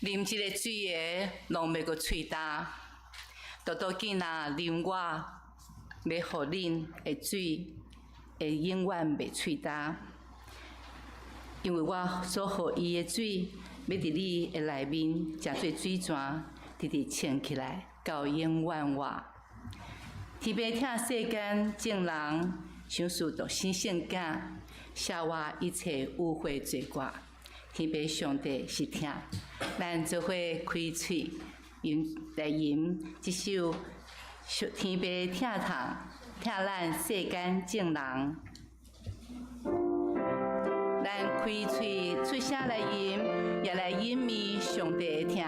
啉這个水的，攏袂閣喙焦。拄拄見若啉我欲予恁的水，會永遠袂喙焦。因為我所予伊的水，欲佇你的內面成做水泉，直直衝起來，到永遠活。天父疼世間眾人，賞賜獨生聖子，赦我一切污穢罪過。天父上帝是疼，咱做伙開喙，用來吟這首天父疼痛，疼咱世間眾人。咱開喙出聲來吟，也來吟味上帝的疼。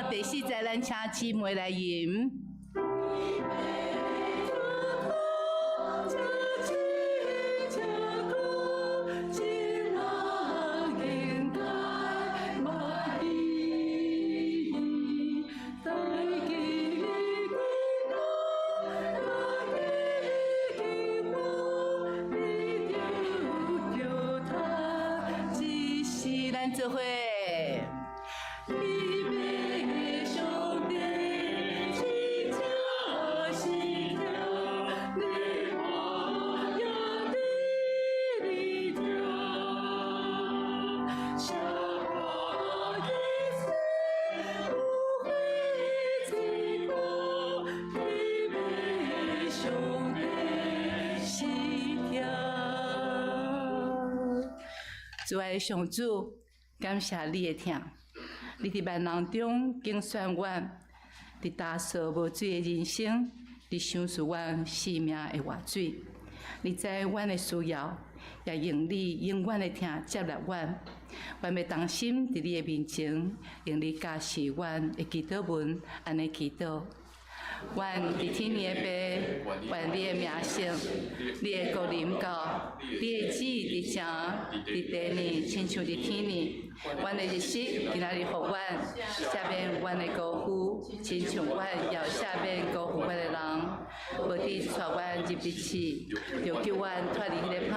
第四節，咱請姊妹來吟。做伙。主愛的上主，感謝你的疼，你佇萬人中揀選阮，佇焦燥無水的人生，你賞賜阮生命的活水。你知阮的需要，也用你永遠的疼接納阮。阮欲同心佇你的面前，用你教示阮的祈禱文，按呢祈禱。阮佇天的爸，願你的名聖，你的國臨到，你的旨意佇成佇地呢，親像佇天呢。阮的日食今仔日予阮，赦免阮的過犯，親像阮也赦免過犯阮的人。無得帶阮入去試，著救阮脫離彼個歹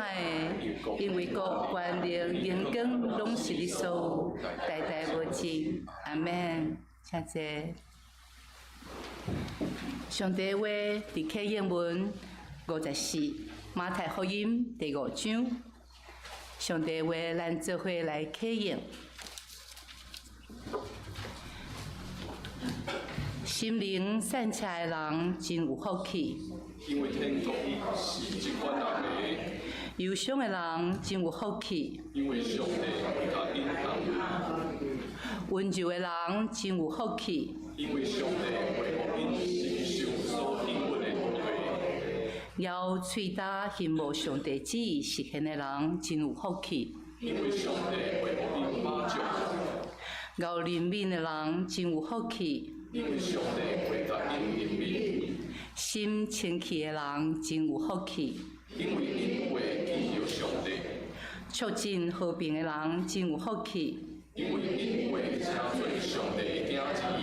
的，因為國權能榮光攏是你所有，代代無盡。阿門。請坐。上帝話佇啟應文54，馬太福音第五章。上帝話，咱做伙來啟應。心靈善赤的人真有福氣。因為天國是這款人的。憂傷的人真有福氣。因為上帝會共𪜶安慰。溫柔的人真有福氣。因為上帝會予𪜶承受所應允的土地。枵喙焦希望上帝旨意實現的人真有福氣。因為上帝會予𪜶滿足。敖憐憫的人真有福氣。因為上帝會共𪜶憐憫。心清氣的人真有福氣。因為𪜶會見著上帝。促進和平的人真有福氣。因為𪜶會稱做上帝的囝兒。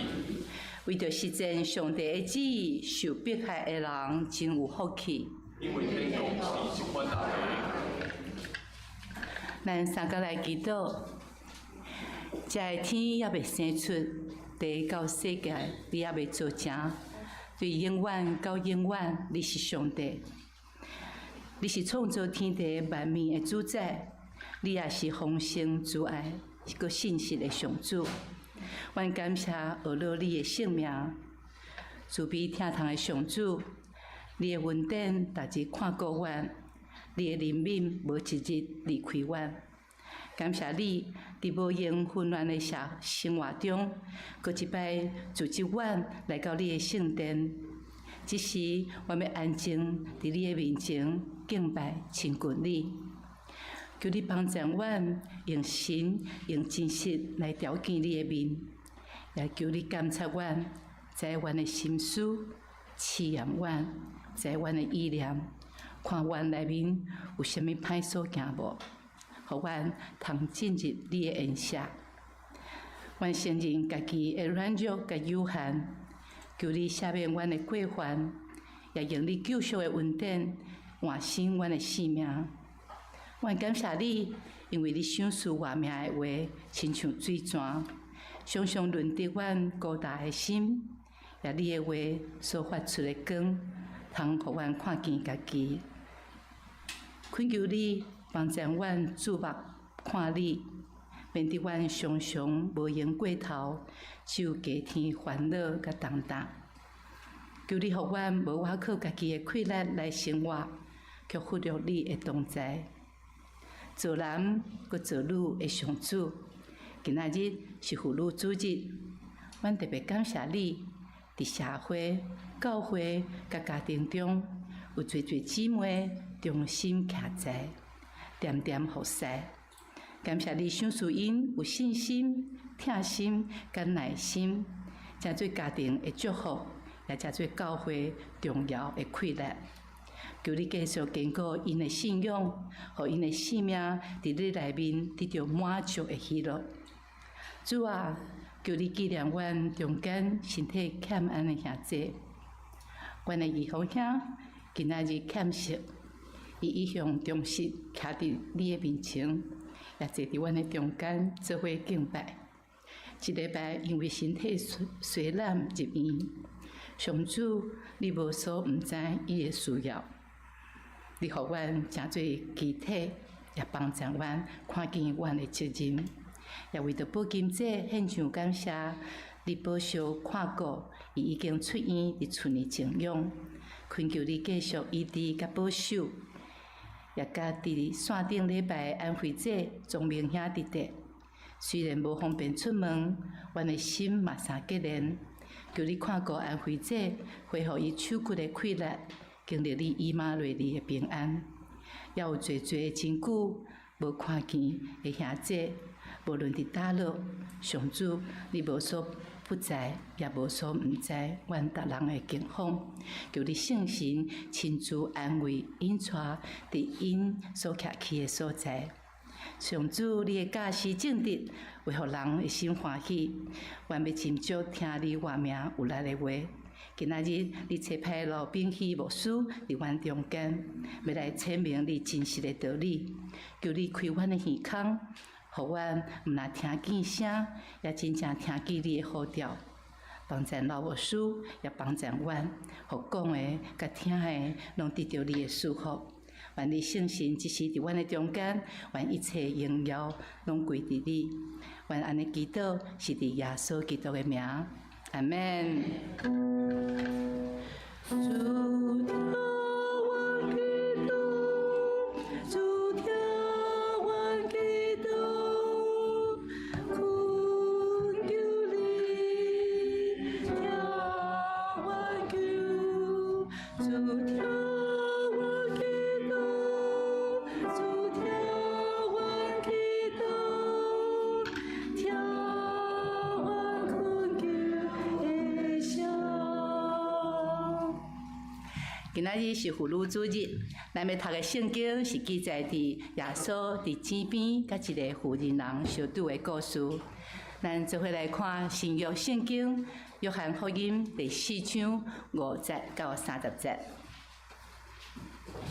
為著實踐上帝的旨意受迫害的人真有福氣。因為天國是這款人的。咱三個來祈禱。這个天猶未生出，地佮世界，你猶未做成，對永遠到永遠，你是上帝，你是創造天地萬物的主宰，你也是豐盛慈愛、閣信實的上主。阮感謝阿樂你的聖名，慈悲疼痛的上主，你的恩典逐日看顧阮，你的憐憫無一日離開阮。感謝你，佇無閒紛亂的社生活中，閣一擺組織阮來到你的聖殿。這時，阮欲安靜佇你的面前敬拜親近你。求你幫助阮用心用真實來朝見你的面，也求你監察阮，知阮的心思，試驗阮，知阮的意念，看阮內面有啥物歹所行無。予阮通進入你的筵席。阮承認家己的軟弱佮有限，求你赦免阮的過犯，也用你救贖的恩典換新阮的生命。阮感謝你，因為你賞賜活命的話，親像水泉，常常潤澤阮孤單的心，也你的話所發出的光，通予阮看見家己。懇求你幫助阮注目看你，免得阮常常無閒過頭，只有加添煩惱佮重擔。求你予阮無倚靠家己的氣力來生活，卻忽略你的同在。造男閣造女的上主，今仔日是婦女主日，阮特別感謝你，佇社會、教會佮家庭中，有濟濟姊妹忠心徛在，恬恬服侍。感謝你賞賜𪜶有信心、疼心佮耐心，成做家庭的祝福，也成做教會重要的氣力。求你繼續堅固𪜶的信仰，予𪜶的生命佇你內面得著滿足的喜樂。主啊，求你紀念阮中間身體欠安的兄弟，阮的義父兄今仔日欠席，伊一向忠實徛佇你的面前，也坐佇阮的中間做伙敬拜。這禮拜因為身體衰懶入院，上主，你無所毋知伊的需要，你予阮成做肢體，也幫助阮看見阮的責任，也為著寶金姐獻上感謝，你保守看顧，伊已經出院佇厝內靜養，懇求你繼續醫治佮保守，也佮佇線頂禮拜安徽姐鍾明兄弟弟，雖然無方便出門，阮的心嘛三結連。求你看顧安徽姐，恢復伊手骨的氣力，經歷你以馬內利的平安。也有濟濟真久無看見的兄弟，無論佇佗落，上主，你無所不知也無所毋知，阮逐人的境況，求你聖神親自安慰、引帶佇𪜶所徛起的所在。上主，你的教示正直，會予人的心歡喜。阮欲斟酌聽你活命有力的話。今仔日你差派羅秉禧牧師佇阮中間，欲來闡明你真實的道理。求你開阮的耳孔，予阮毋但聽見聲，也真正聽見你的呼召。幫贊老牧師，也幫贊阮，予講的佮聽的，攏得著你的祝福。願你聖神這時佇阮的中間，願一切榮耀攏歸佇你。願按呢祈禱是佇耶穌基督的名，阿們。主聽阮祈禱，主聽阮祈禱，懇求你聽阮求，主聽阮祈禱，主聽阮祈禱，聽阮懇求的聲。今仔日是婦女主日，咱欲讀的聖經是記載佇耶穌佇井邊佮一个婦人人相拄的故事。咱做伙來看新約聖經約翰福音第四章5節到30節。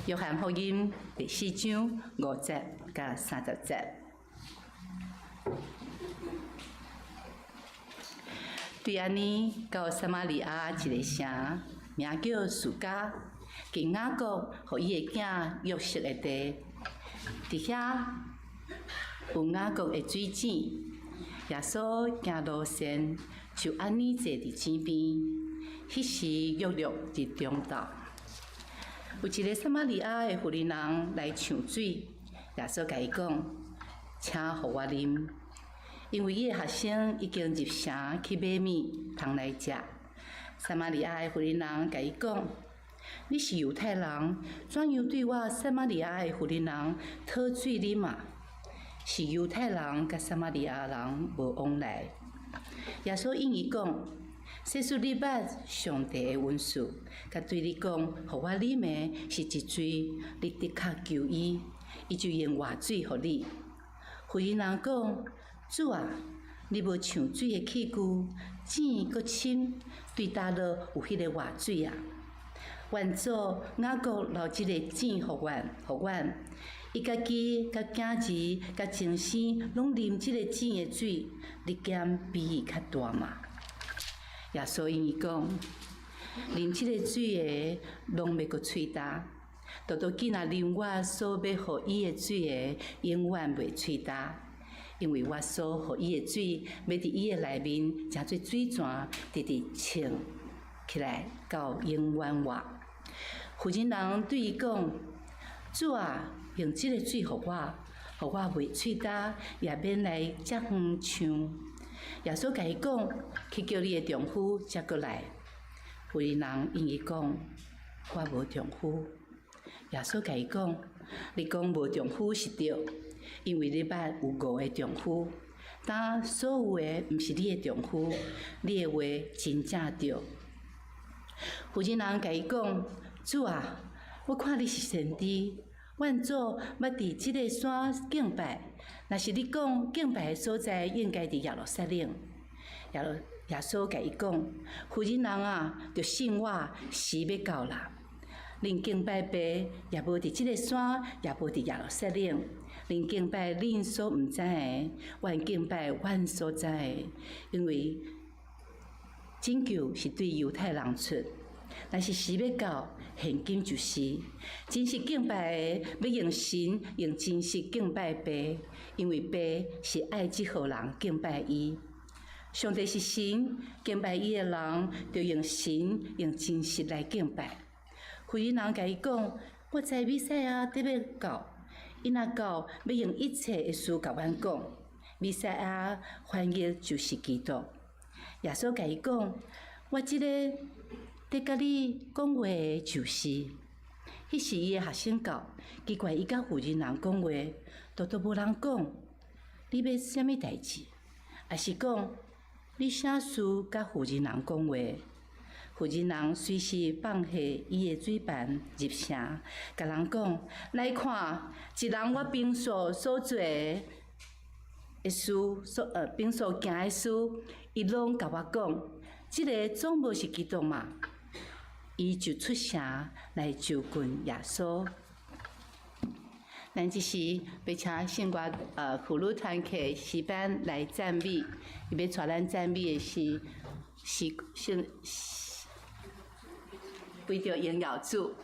約翰福音第四章5節到30節。對按呢，到撒瑪利亞一个城，名叫士迦，近雅各予伊的囝約瑟的地，佇遐有雅各的水井。耶穌行路線，就按呢坐佇井邊。彼時約略佇中晝，有一个撒瑪利亞的婦人人來搶水，耶穌共伊講：請予我啉。因為伊的學生已經入城去買物通來食。撒瑪利亞的婦人人共伊講：你是猶太人，怎樣對我撒瑪利亞的婦人人討水啉啊？是猶太人佮撒瑪利亞人無往來。耶穌應伊講：假使你捌上帝的恩賜，佮對你講，予我啉的是一錐，你的確求伊，伊就用活水予你。婦人人講：主啊，你無搶水的器具，井閣深，對佗落有彼个活水啊？遠祖雅各留這个井予阮，予阮，伊家己、佮囝兒、佮終生攏啉這个井的水，你敢比伊較大嗎？耶穌應伊講：啉這个水的，攏欲閣喙焦；獨獨緊若啉我所欲予伊的水的，永遠袂喙焦。因為我所予伊的水，欲佇伊的內面成做水泉，直直衝起來到永遠活。婦人人對伊講：主啊，用這个水予我，予我袂喙焦，也免來遮遠搶。耶穌共伊講：去叫你的丈夫才閣來。婦人人應伊講：我無丈夫。耶穌共伊講：你講無丈夫是對，因為你捌有五个丈夫，今所有的毋是你的丈夫，你的話真正對。婦人人共伊講：主啊，我看你是先知，阮祖捌佇這个山敬拜，若是你講敬拜的所在應該佇耶路撒冷。耶穌共伊講：婦人人啊，著信我，時欲到啦。恁敬拜爸，也無佇這个山，也無佇耶路撒冷。恁敬拜恁所毋知的，阮敬拜阮所知的，因為拯救是對猶太人出。但是時欲到，現今就是，真實敬拜的，欲用神用真實敬拜爸，因為爸是愛這號人敬拜伊。上帝是神，敬拜伊的人，著用神用真實來敬拜。婦人人共伊講：我知彌賽亞得欲到，伊若到，欲用一切的事共阮講。彌賽亞翻譯就是基督。耶穌共伊講：我這个佇佮你講話的就是。彼時伊的學生到，奇怪伊佮婦人人講話，獨獨無人講，你欲啥物代誌？抑是講你啥事佮婦人人講話？婦人人隨時放下伊的水盤入城，共人講：來看，一人我平素所做的事，平素行的事，伊攏共我講，這个總無是基督嘛？伊就出城來就近耶穌。咱這時欲請聖歌婦女團契詩班來讚美，伊欲帶咱讚美的是聖為著榮耀主。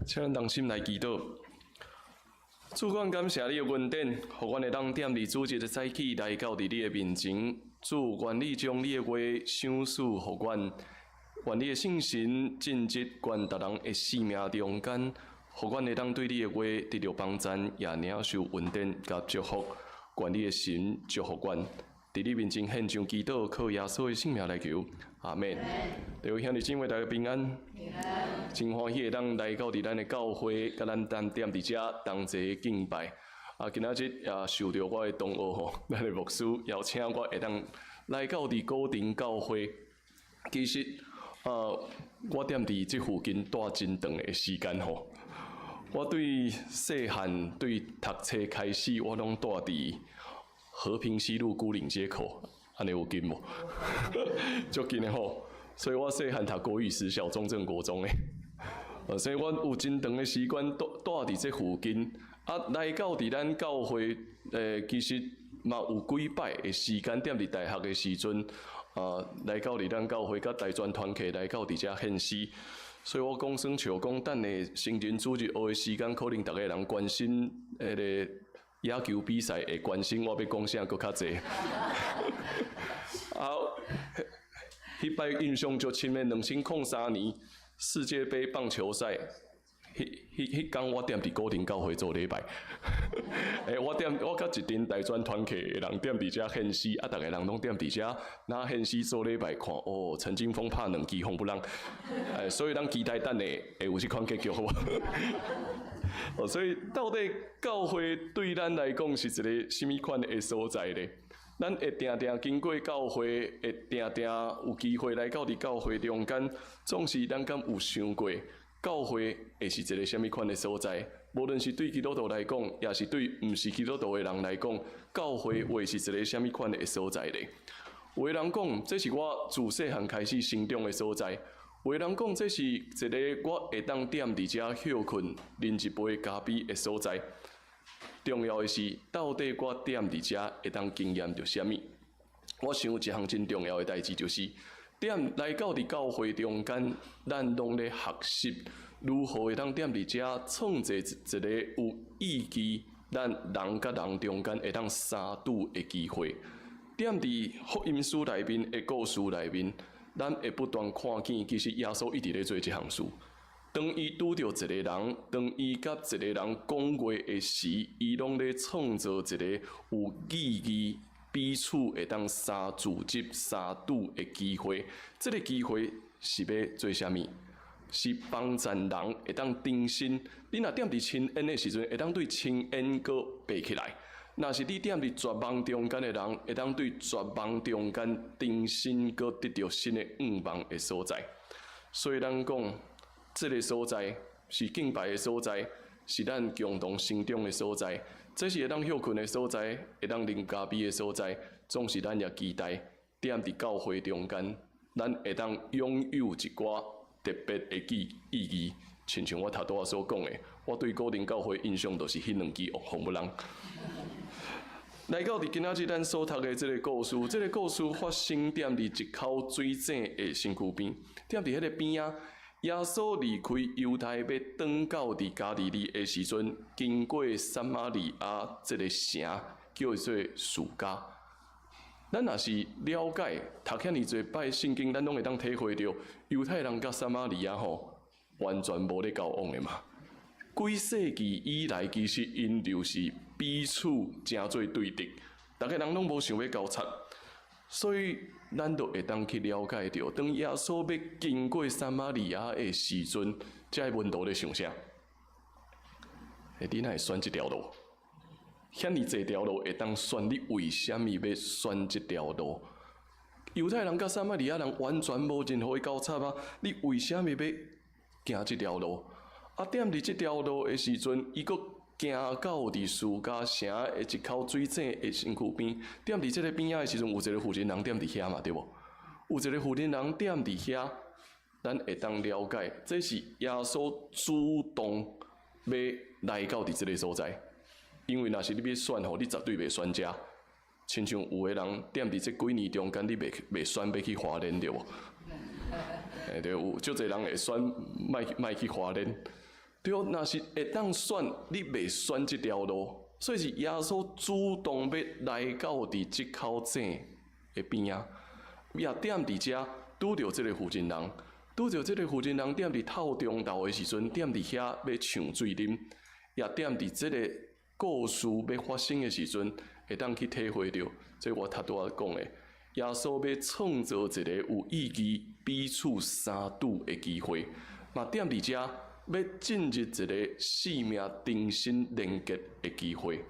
請咱同心來祈禱。主，阮感謝你的恩典，予阮會當踮佇主日的早起來到佇你的面前。主，願你將你的話賞賜予阮，願你的聖神進入阮逐人的生命中間，予阮會當對你的話得著幫贊，也領受恩典佮祝福。願你的神祝福阮，佇你面前獻上祈禱，靠耶穌的聖名來求，阿們。各位兄弟姊妹，大家平安。真歡喜會當來到佇咱的教會，佮咱踮踮佇遮同齊敬拜。啊，今仔日也受著我的同學吼，咱的牧師邀請我會當來到佇古亭教會。其實，我踮佇這附近蹛真長的時間吼。我對細漢對讀冊開始，我攏蹛佇和平西路牯嶺街口，按呢有近無？足近的吼。所以我細漢讀國語實小中正國中的，所以我有真長的時間蹛蹛佇這附近。啊，來到佇咱教會，其實嘛有幾擺的時間，踮佇大學的時陣，啊，來到佇咱教會，佮大專團契來到佇遮獻詩。所以我講耍笑講，等下成人主日學的時間，可能逐个人關心彼个野球比賽，會關心我欲講啥閣較濟。好，彼擺印象足深的，2003年世界盃棒球賽，彼彼彼工我踮佇古亭教會做禮拜。我踮我佮一陣大專團契的人踮佇遮獻詩，啊，逐个人攏踮佇遮，若獻詩做禮拜看，哦，陳金鋒拍兩支風不浪，所以咱期待等下會有這款結局，好無？哦，所以到底教會對咱來講是一个啥物款的所在咧？咱會定定經過教會，會定定有機會來到佇教會中間，總是咱敢有想過，教會會是一个啥物款的所在？無論是對基督徒來講，抑是對毋是基督徒的人來講，教會會是一个啥物款的所在咧？有的人講，這是我自細漢開始成長的所在；有的人講，這是一个我會當踮佇遮歇睏、啉一杯咖啡的所在。重要的是，到底我踮佇遮會當經驗著啥物？我想一項真重要的代誌，就是踮來到佇教會中間，咱攏咧學習如何會當踮佇遮創造一个有意義，咱人佮人中間會當相拄的機會。踮佇福音書內面的故事內面，咱會不斷看見，其實耶穌一直咧做這項事。當伊拄著一個人，當伊佮一個人講話的時，伊攏咧創造一個有意義、彼此會當相聚集、相拄的機會。這个機會是欲做啥物？是幫贊人會當重新。你若踮佇深淵的時陣，會當對深淵閣爬起來；若是你踮佇絕望中間的人，會當對絕望中間重新閣得著新的願望的所在。所以咱講，這个所在是敬拜的所在，是咱共同成長的所在。這是會當歇睏的所在，會當啉咖啡的所在。總是咱也期待踮佇教會中間，咱會當擁有一寡特別的意意義。親像我頭拄仔所講的，我對古亭教會印象就是彼兩支風不浪。來到佇今仔日咱所讀的這个故事，這个故事發生踮佇一口水井的身軀邊，踮佇彼个邊仔。耶穌離開猶太，欲轉到佇加利利的時陣，經過撒瑪利亞這个城，叫做士迦。咱若是了解讀遐爾濟擺聖經，咱攏會當體會著猶太人佮撒瑪利亞吼，完全無咧交往的嘛。幾世紀以來，其實𪜶就是彼此成做對敵，逐个人攏無想欲交叉，所以咱就會當去了解著，當耶穌欲經過撒瑪利亞的時陣，這个門徒咧想啥？你哪會選這條路？遐爾濟條路會當選，你為啥物欲選這條路？猶太人佮撒瑪利亞人完全無任何的交叉啊！你為啥物欲行這條路？啊，踮佇這條路的時陣，伊閣行到佇士迦城的一口水井的身軀邊，踮佇這个邊仔的時陣，有一个婦人人踮佇遐嘛，對無？有一个婦人人踮佇遐，咱會當了解，這是耶穌主動欲來到佇這个所在，因為若是你欲選吼，你絕對袂選遮。親像有的人踮佇這幾年中間，你袂袂選欲去花蓮對無？對，有足濟人會選莫莫去花蓮。對，若是會當選，你袂選這條路，所以是耶穌主動欲來到佇這口井的邊仔，也踮佇遮拄著這個婦人人，拄著這個婦人人踮佇透中晝的時陣，踮佇遐欲搶水啉，也踮佇這個故事欲發生的時陣，會當去體會著，這我頭拄仔講的，耶穌欲創造一個有意義彼此相拄的機會，嘛踮佇遮欲進入一個生命重新連結的機會。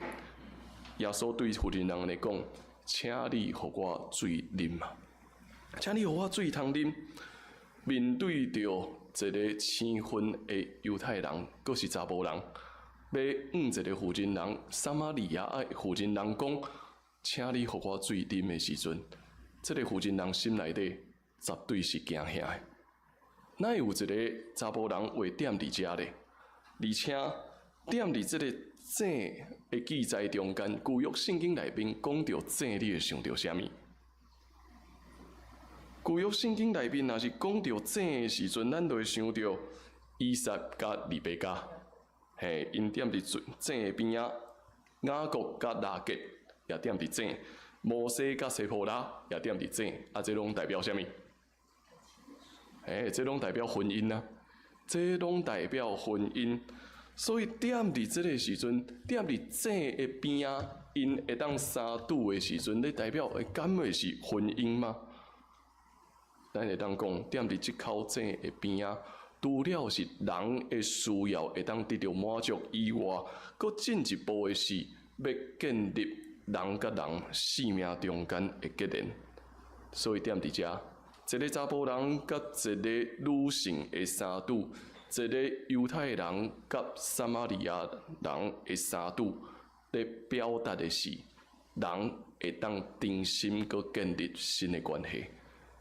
耶穌對婦人人按呢講：請你予我水啉啊！請你予我水通啉。面對著一個生分的猶太人，閣是查埔人，欲向一個婦人人，撒瑪利亞的婦人人講：請你予我水啉的時陣，這個婦人人心內底絕對是驚嚇的。哪會有一個查埔人會踮佇遮咧？而且踮佇這個井的記載中間，舊約聖經內面講著井，你會想著啥物？舊約聖經內面若是講著井的時陣，咱就會想著以撒佮利百加，嘿，𪜶踮佇水井的邊仔，雅各佮拉結也踮佇井，摩西佮西坡拉也踮佇井，啊，這攏代表啥物？欸，這攏代表婚姻啊，這攏代表婚姻。所以踮佇這个時陣，踮佇井的邊仔，𪜶會當相拄的時陣，咧代表會敢會是婚姻嗎？咱會當講，踮佇這口井的邊仔，除了是人的需要會當得著滿足以外，閣進一步的是欲建立人佮人生命中間的結連。所以踮佇遮，一个查埔人佮一个女性的相拄，一个猶太人佮撒瑪利亞人的相拄，咧表達的是人會當重新閣建立新的關係，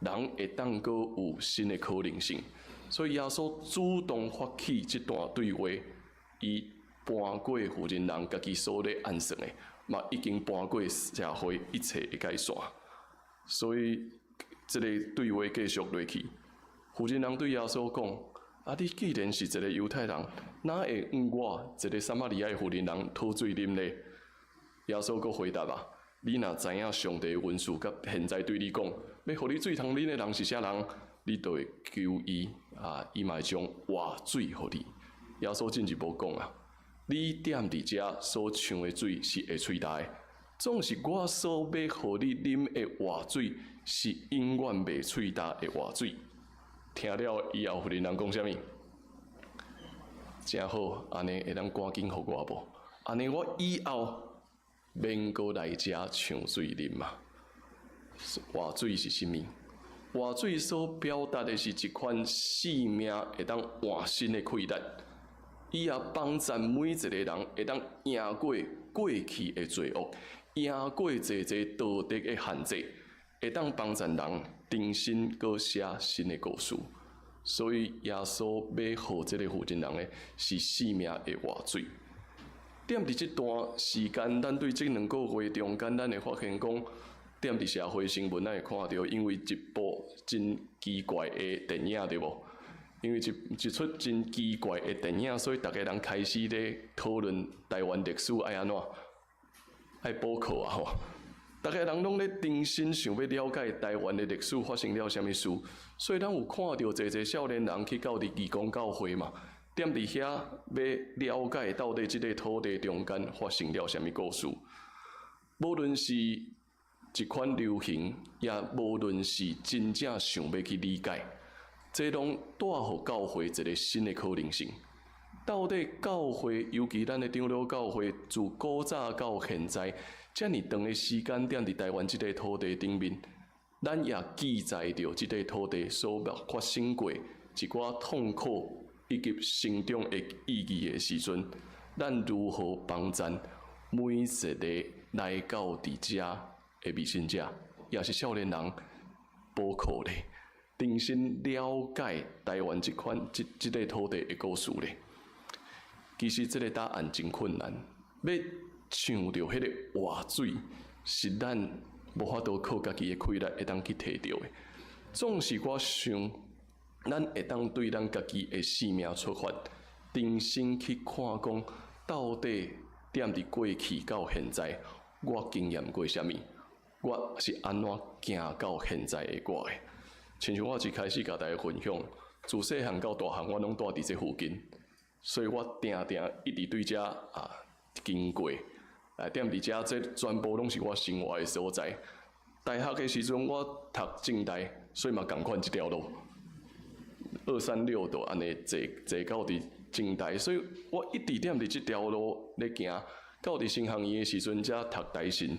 人會當閣有新的可能性。所以耶穌主動發起這段對話，伊搬過婦人人家己所咧按算的，嘛已經搬過社會一切的界線。所以這个對話繼續落去，婦人人對耶穌講：啊，你既然是一个猶太人，哪會向我一个撒瑪利亞的婦人人討水啉呢？耶穌閣回答啊：你若知影上帝的恩賜，佮現在對你講，欲予你水通啉的人是啥人，你就會求伊啊，伊嘛會將活水予你。耶穌進一步講啊：你踮佇遮所搶的水是會喙焦的，總是我所欲予你啉的活水是永遠袂喙焦的活水。聽了以後，婦人人講啥物？誠好，按呢會當趕緊予我無？按呢我以後免閣來遮搶水啉啊！活水是啥物？活水所表達的是一款生命會當換新的氣力，伊也幫助每一个人會當贏過過去的罪惡，贏過濟濟道德的限制，會當幫助人重新閣寫新的故事。所以耶穌欲予這个婦人人的是生命的活水。踮佇這段時間，咱對這兩個月中間，咱會發現講，踮佇社會新聞，咱會看著，因為一部真奇怪的電影，對無？因為一齣真奇怪的電影，所以逐家人開始咧討論台灣歷史愛按怎，愛補課啊吼！逐家人攏咧重新想欲了解台灣的歷史發生了啥物事，所以咱有看著濟濟少年人去到佇義工教會嘛，踮佇遐欲了解到底這个土地中間發生了啥物故事。無論是一款流行，也無論是真正想欲去理解，這攏帶予教會一个新的可能性。到底教會，尤其咱的長老教會，自古早到現在，遮爾長的時間踮佇台灣這个土地頂面，咱也記載著這个土地所發生過一寡痛苦以及成長的意義的時陣，咱如何幫贊每一个來到佇遮的未信者，也是少年人補課咧，重新了解台灣這款這這个土地的故事咧？其實這个答案真困難，欲搶著彼个活水，是咱無法度靠家己的氣力會當去提著的。總是我想，咱會當對咱家己的生命出發，重新去看講，到底踮佇過去到現在，我經驗過啥物？我是按怎行到現在的我的？親像我一開始共大家分享，自細漢到大漢，我攏蹛佇這附近，所以我定定一直對遮啊經過，啊踮佇遮，這全部攏是我生活的所在。大學的時陣，我讀政大，所以嘛仝款這條路，236就按呢坐坐到佇政大，所以我一直踮佇這條路咧行，到佇神學院的時陣才讀台神。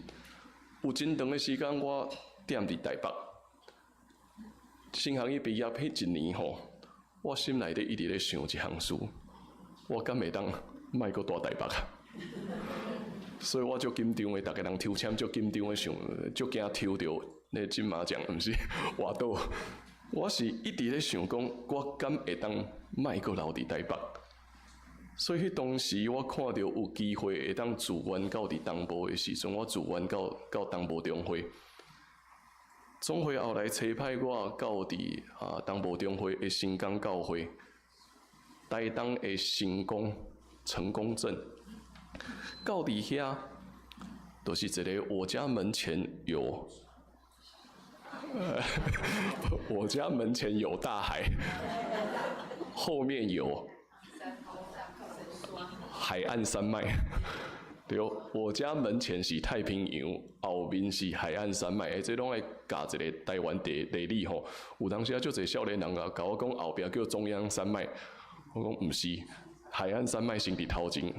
有真長的時間，我踮佇台北。神學院畢業彼一年吼，我心內底一直咧想一項事，我敢會當莫閣蹛台北啊？所以我足緊張的，逐家人抽籤足緊張的想，足驚抽著那金馬獎，毋是活倒。我是一直咧想講，我敢會當莫閣留佇台北？所以彼當時我看著有機會會當自願到佇東部的時陣，我自願到東部中會。總會後來差派我到佇啊東部中會的新港教會，台東的成功成功鎮，到佇遐，就是一个我家門前有，我家門前有大海，後面有海岸山脈。對，我家門前是太平洋，後面是海岸山脈，欸，這攏愛教一个台灣地理吼。有當時啊，足濟少年人啊，共我講後壁叫中央山脈，我講毋是，海岸山脈先佇頭前，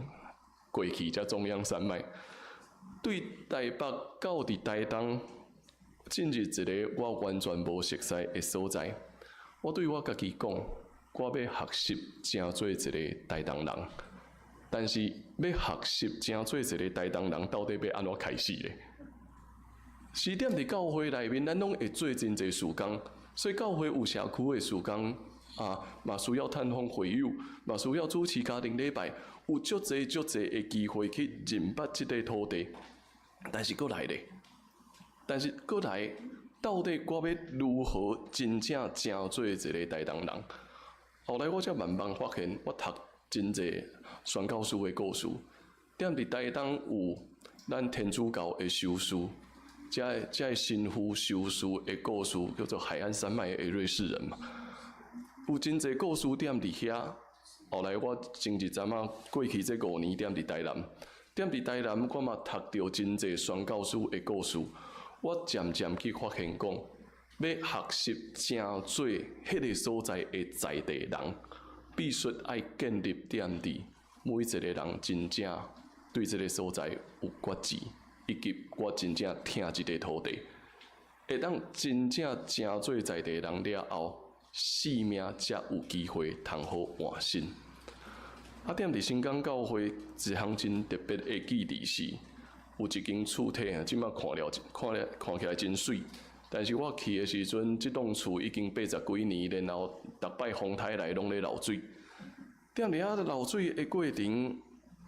過去才中央山脈。對台北到佇台東，進入一个我完全無熟似的所在。我對我家己講，我欲學習成做一个台東人。但是欲學習成做一个台東人，到底欲按怎開始咧？是踮佇教會內面，咱攏會做真濟事工，所以教會有社區的事工啊，嘛需要探訪會友，嘛需要主持家庭禮拜，有足濟足濟的機會去認捌這个土地。但是閣來咧，但是閣來，到底我欲如何真正成做一个台東人？後來我才慢慢發現，我讀真濟宣教師的故事，踮佇台東有咱天主教的修士，遮个神父修士的故事，叫做海岸山脈的瑞士人嘛。有真濟故事踮佇遐。後來我前一陣仔過去這5年踮佇台南，踮佇台南我嘛讀著真濟宣教師的故事，我漸漸去發現講，欲學習成做彼个所在的在地人，必須愛建立踮佇每一个人真正對這个所在有決志，以及我真正疼這个土地，會當真正成做在地人了後，生命才有機會通好換新。啊，踮佇新港教會一項真特別的記憶是，有一間厝體啊，這馬看了看了看起來真媠，但是我去的時陣，這棟厝已經80幾年，然後逐擺風颱來攏咧漏水。踮佇遐漏水的過程，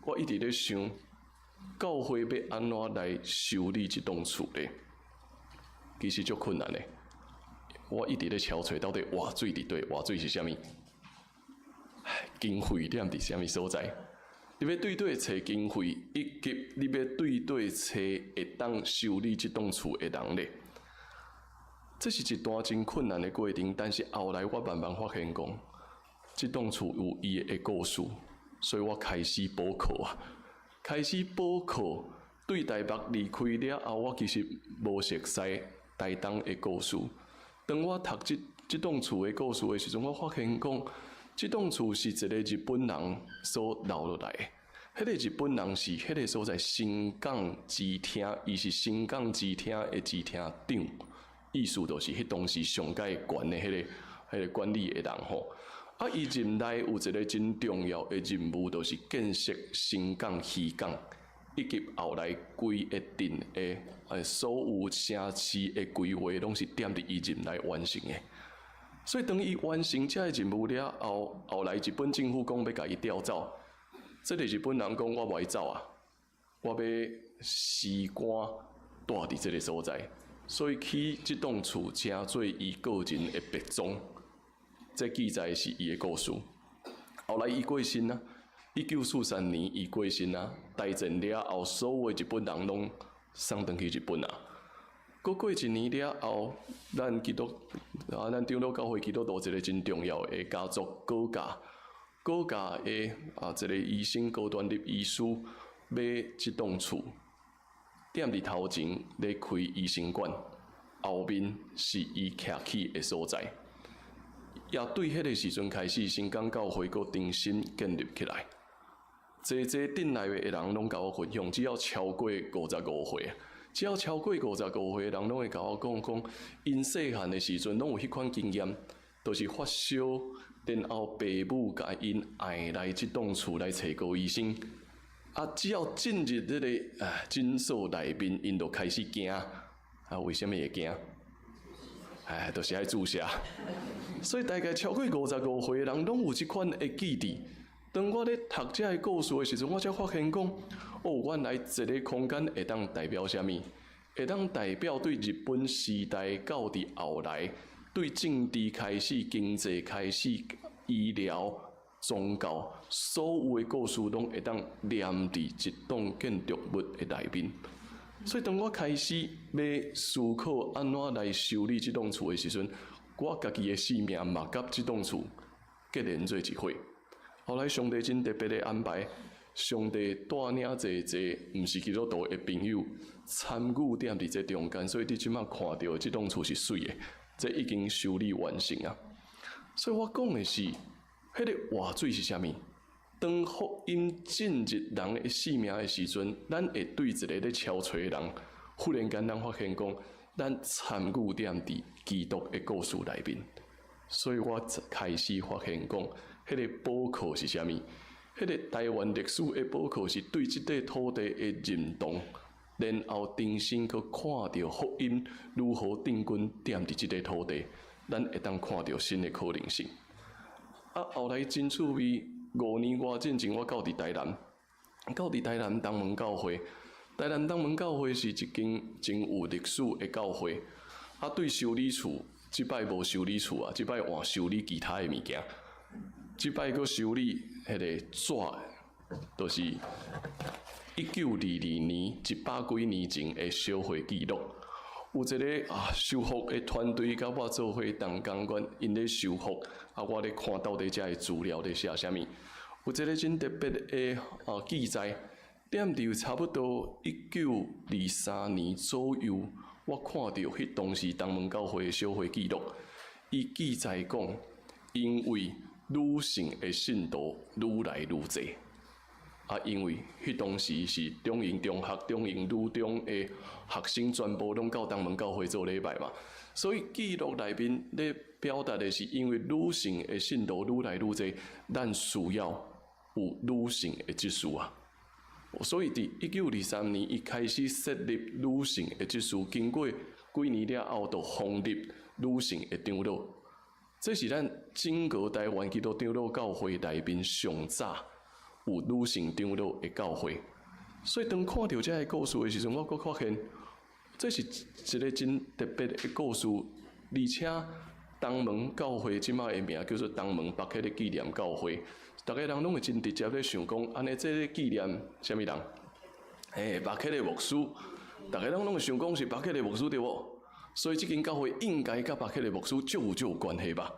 我一直咧想，教會欲按怎來修理這棟厝咧？其實足困難的。我一直咧敲揣，到底活水佇佗？活水是啥物？經費踮佇啥物所在？你欲對佗揣經費，以及你欲對佗揣會當修理這棟厝的人咧？這是一段真困難的過程，但是後來我慢慢發現講，這棟厝有伊的故事，所以我開始補課啊，開始補課。對台北離開了後，我其實無熟似台東的故事。當我讀這棟厝的故事的時陣，我發現講，這棟厝是一個日本人所留落來的。彼個日本人是彼個所在新港支廳，伊是新港支廳的支廳長，意思就是彼當時上蓋懸的彼個管理的人吼。啊，伊任內有一個真重要的任務，就是建設新港漁港，以及後來規个鎮的所有城市的規劃，攏是踮佇伊任內完成的。所以當伊完成這個任務了後，後來日本政府講欲共伊調走，這个日本人講我無愛走啊，我欲辭官蹛佇這个所在，所以起這棟厝成做伊個人的別莊。這記載是伊的故事。後來伊過身啊，1943年伊過身啊，大戰了後，所有的日本人攏送轉去日本啊。閣過一年了後，咱基督啊，咱長老教會基督徒一個真重要的家族高家，高家的啊一個醫生高端立醫師買這棟厝，踮佇頭前咧開醫生館，後面是伊徛起的所在。也對彼個時陣開始，新港教會閣重新建立起來。濟濟鎮內的人攏共我分享，只要超過55歲，只要超過五十五歲的人，攏會共我講講，𪜶細漢的時陣攏有彼款經驗，就是發燒，然後爸母共𪜶帶來這棟厝來揣高醫生。啊，只要進入這個啊診所內面，𪜶就開始驚。啊，為啥物會驚？哎，就是愛注射。所以大概超過五十五歲的人，攏有這款的記憶。當我咧讀這个故事的時陣，我才發現講，哦，原來一个空間會當代表啥物？會當代表對日本時代到佇後來，對政治開始、經濟開始、醫療、宗教，所有的故事攏會當連佇一棟建築物的內面。所以當我開始欲思考按怎來修理這棟厝的時陣，我家己的性命嘛，佮這棟厝結連做一伙。後來上帝真特別的安排，上帝帶領濟濟毋是基督徒的朋友參與踮佇這中間，所以你這馬看著的這棟厝是媠的，這已經修理完成啊。所以我講的是，彼个活水是啥物？當福音進入人的生命的時陣，咱會對一個咧敲揣的人，忽然間咱發現講，咱參與踮佇基督的故事內面。所以我開始發現講，彼个寶庫是啥物？彼个台灣歷史的寶庫是對這塊土地的認同，然後重新去看著福音如何定根踮佇這塊土地，咱會當看著新的可能性。啊，後來真趣味，5年外進前我到佇台南，到佇台南東門教會，台南東門教會是一間真有歷史的教會。啊，對修理處，這擺無修理厝啊，這擺換修理其他的物件。這擺閣修理彼个紙，就是1922年100幾年前的小會記錄。有一个啊修復的團隊佮我做伙同工阮𪜶咧修復，啊，我咧看到底遮个資料咧寫啥物。有一个真特別的啊記載，踮佇差不多1923年左右，我看著彼當時東門教會的小會記錄，伊記載講，因為女性的信徒愈來愈濟，啊，因為彼當時是中營中學、中營女中的學生全部攏到東門教會做禮拜嘛，所以記錄內面咧表達的是，因為女性的信徒愈來愈濟，咱需要有女性的執事啊。所以佇1923年，伊開始設立女性的執事，經過幾年了後，就封立女性的長老。這是咱整個台灣基督長老教會內面上早有女性長老的教會。所以當看著這个故事的時陣，我閣發現這是一個真特別的故事，而且東門教會這馬的名叫做東門巴克禮紀念教會，逐个人攏會真直接咧想講，按呢這咧紀念啥物人？欸，巴克禮牧師，逐个人攏會想講是巴克禮牧師對無？所以這間教會應該佮巴克禮牧師足有足有關係吧？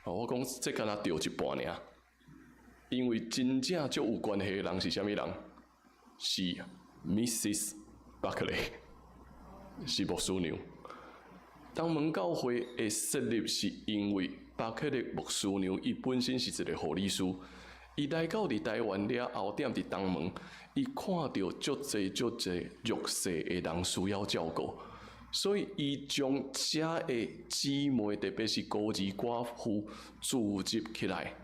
哦，我講這敢若著一半爾，因為真正足有關係的人是啥物人？是 Mrs. Buckley，是牧師娘。東門教會的設立是因為巴克禮牧師娘，伊本身是一個護理師，伊來到佇台灣了後，踮佇東門，伊看著足濟足濟弱勢的人需要照顧。所以，伊將遮的姊妹，特別是孤兒寡婦，組織起來，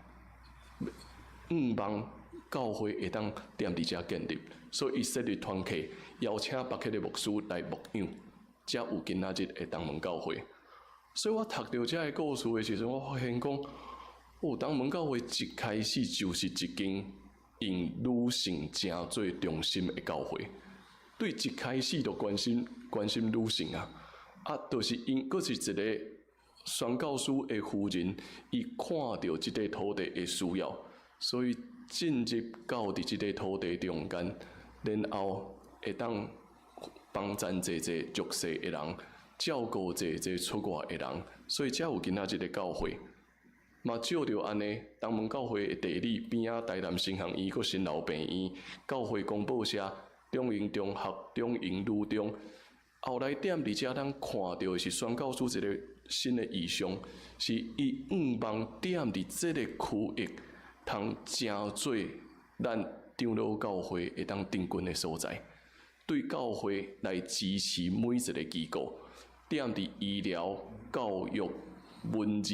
向望教會會當踮佇遮建立。所以，伊設立團契，邀請巴克禮牧師來牧養，才有今仔日的東門教會。所以我讀著遮个故事的時陣，我發現講，哦，東門教會一開始就是一間用女性成做中心的教會。對一開始就關心關心女性啊，啊，就是因閣是一个宣教師的夫人，伊看著這塊土地的需要，所以進入到佇這个土地中間，然後會當幫贊濟濟弱勢的人，照顧濟濟出外的人，所以才有今仔這个教會。嘛借著按呢，東門教會的地理邊仔台南神學院閣新樓病院，教會公報社、中營中學、中營女中。後來踮佇遮，咱看著的是宣教師一个新的異象，是伊向望踮佇這个區域，通成做咱長老教會會當定根的所在，對教會來支持每一个機構，踮佇醫療、教育、文字、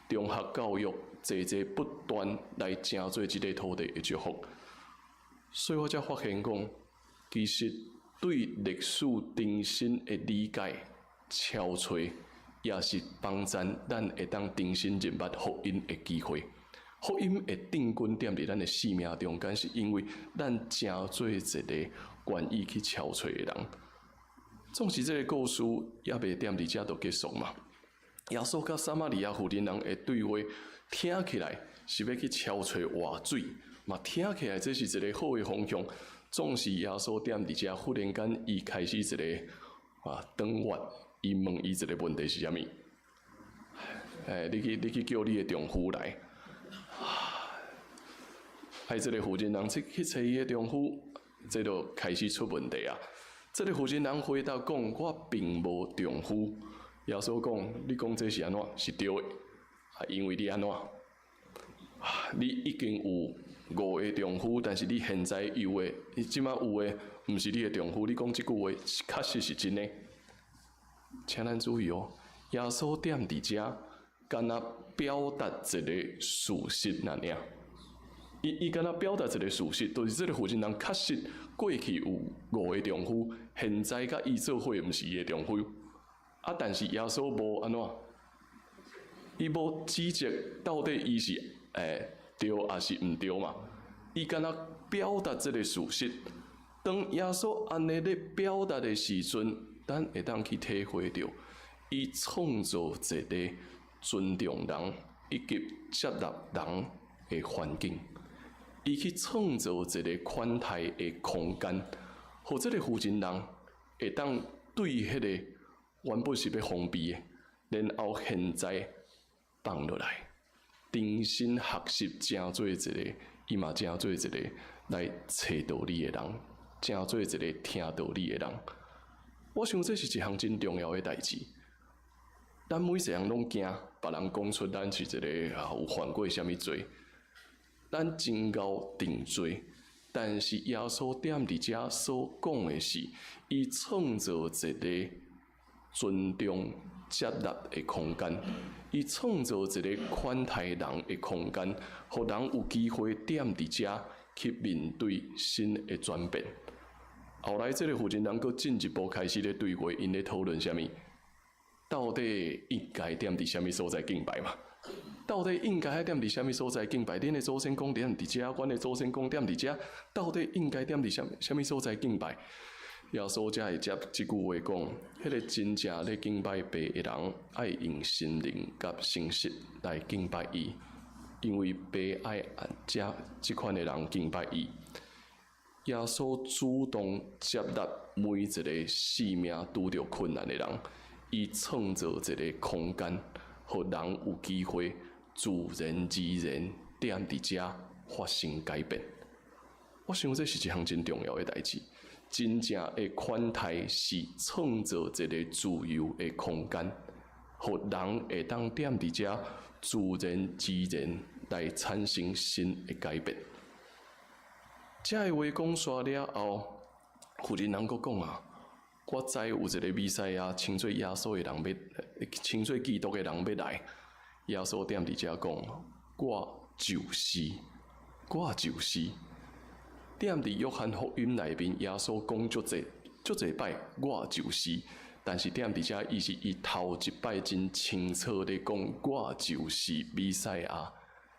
中學教育，濟濟不斷來成做這个土地的祝福。所以我才發現講，其實對歷史重新的理解、敲揣，也是幫贊咱會當重新認捌福音的機會。福音會定根踮佇咱的生命中間，是因為咱成做一个願意去敲揣的人。總是這个故事猶未踮佇遮就結束嘛。耶穌佮撒瑪利亞婦人人的對話，聽起來是欲去敲揣活水，嘛聽起來這是一个好的方向。總是耶穌踮佇遮，忽然間伊開始一个轉彎，伊問伊一个問題是啥物？你去叫你的丈夫來。啊，這个婦人人去揣伊的丈夫，這就開始出問題啊！這个婦人人回答講：我並無丈夫。耶穌講：你講這是按怎？是對的。啊，因為你按怎？你已經有五个丈夫，但是你現在有的，你這馬有的，毋是你的丈夫。你講這句話，確實是真的。請咱注意哦，耶穌踮佇遮，敢若表達一个事實爾爾。伊敢若表達一个事實，就是這个婦人人確實過去有五个丈夫，現在佮伊做伙毋是伊的丈夫。啊，但是耶穌無按怎，伊無指責到底伊是對抑是毋對嘛？伊敢若表達這个事實。當耶穌按呢咧表達的時陣，咱會當去體會著，伊創造一个尊重人以及接納人的環境，伊去創造一个寬大的空間，予這个婦人人會當對彼个原本是欲封閉的，然後現在放落來，重新學習成做一个，伊嘛成做一个來揣道理的人，成做一个聽道理的人。我想這是一項真重要的代誌。咱每一個人攏驚別人講出咱是一个有犯過啥物罪，咱真𠢕定罪。但是耶穌踮佇遮所講的是，伊創造一个尊重、接納的空間，伊創造一个寬待人的空間，予人有機會踮佇遮去面對新的轉變。後來，這个婦人人閣進一步開始咧對話，𪜶咧討論啥物？到底應該踮佇啥物所在敬拜嘛？到底應該踮佇啥物所在敬拜？恁的祖先講踮佇遮，阮的祖先講踮佇遮，到底應該踮佇啥物所在敬拜？耶穌才會接這句話講：彼个真正咧敬拜爸的人，愛用心靈佮誠實來敬拜伊，因為爸愛按這這款的人敬拜伊。耶穌主動接納每一个生命拄著困難的人，伊創造一个空間，予人有機會自然而然踮佇遮發生改變。我想這是一項真重要的代誌。真正的寬待是創造一个自由的空間，予人會當踮佇遮自然而然來產生新的改變。這个話講煞了後，婦人人閣講啊，我知有一个彌賽亞稱做耶穌的人欲，稱做基督的人欲來。耶穌踮佇遮講，我就是，我就是。踮佇約翰福音內面，耶穌講足濟足濟擺，我就是。但是踮佇遮，伊是伊頭一擺真清楚咧講，我就是彌賽亞。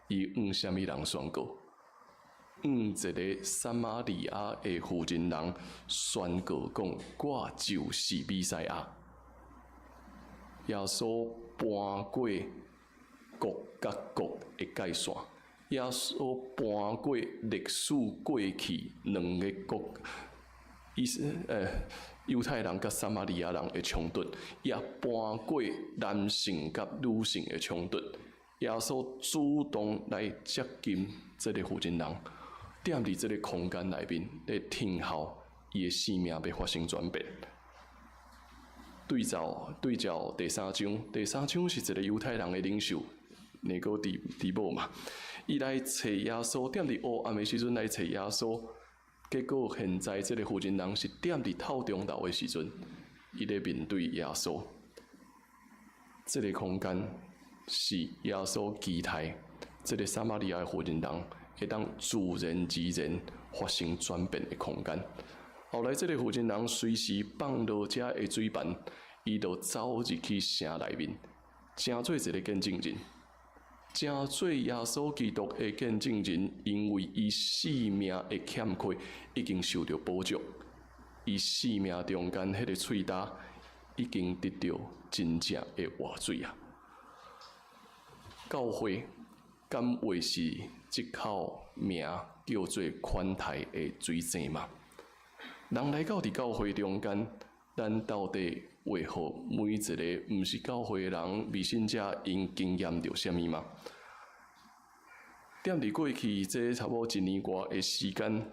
伊向啥物人宣告？向一个撒瑪利亞的婦人人宣告講，我就是彌賽亞。耶穌搬過國佮國的界線，耶穌搬過歷史過去兩个國，以色猶太人佮撒瑪利亞人的衝突，也搬過男性佮女性的衝突。耶穌主動來接近這个婦人人，踮佇這个空間內面咧聽候伊的生命欲發生轉變。對照對照第三章，第三章是一个猶太人的領袖，尼哥底底母嘛，伊來揣耶穌，踮佇黑暗的時陣來揣耶穌，結果現在這个婦人人是踮佇透中晝的時陣，伊咧面對耶穌。這个空間是耶穌期待這个撒瑪利亞的婦人人會當自然而然發生轉變的空間。後來，這个婦人人隨時放落遮的水盤，伊就走入去城內面，成做一个見證人，成做耶穌基督的見證人，因為伊生命的欠缺已經受著補足，伊生命中間彼个喙焦已經得著真正的活水啊！教會敢話是這口名叫做寬待的水井嗎？人來到佇教會中間，咱到底會予每一个毋是教會的人、未信者，𪜶經驗著啥物嗎？踮佇過去這差不多一年外的時間，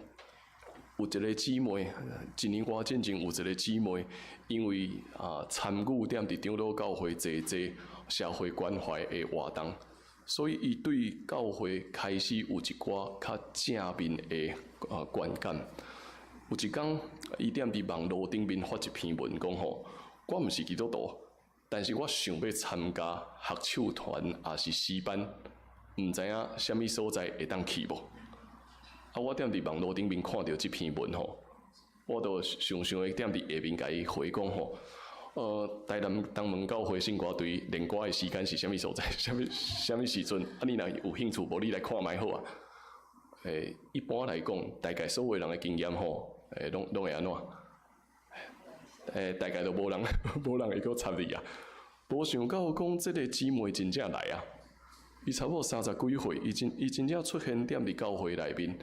有一个姊妹，一年外進前有一个姊妹，因為啊參與踮佇長老教會濟濟社會關懷的活動，所以伊對教會開始有一寡較正面的啊觀感。有一工，伊踮佇網路頂面發一篇文，講吼，我毋是基督徒，但是我想欲參加合唱團，抑是詩班，毋知影啥物所在會當去無？啊，我踮佇網路頂面看著這篇文吼，我就想想的踮佇下面共伊回講吼，台南東門教會聖歌隊練歌的時間是啥物所在？啥物啥物時陣？啊，你若有興趣，無你來看覓好啊。一般來講，大概所有人的經驗吼，攏攏會按怎？大概都無人無人會閣插你啊。無想到講這个姊妹真正來啊！伊差不多三十幾歲，伊真伊真正出現踮佇教會內面。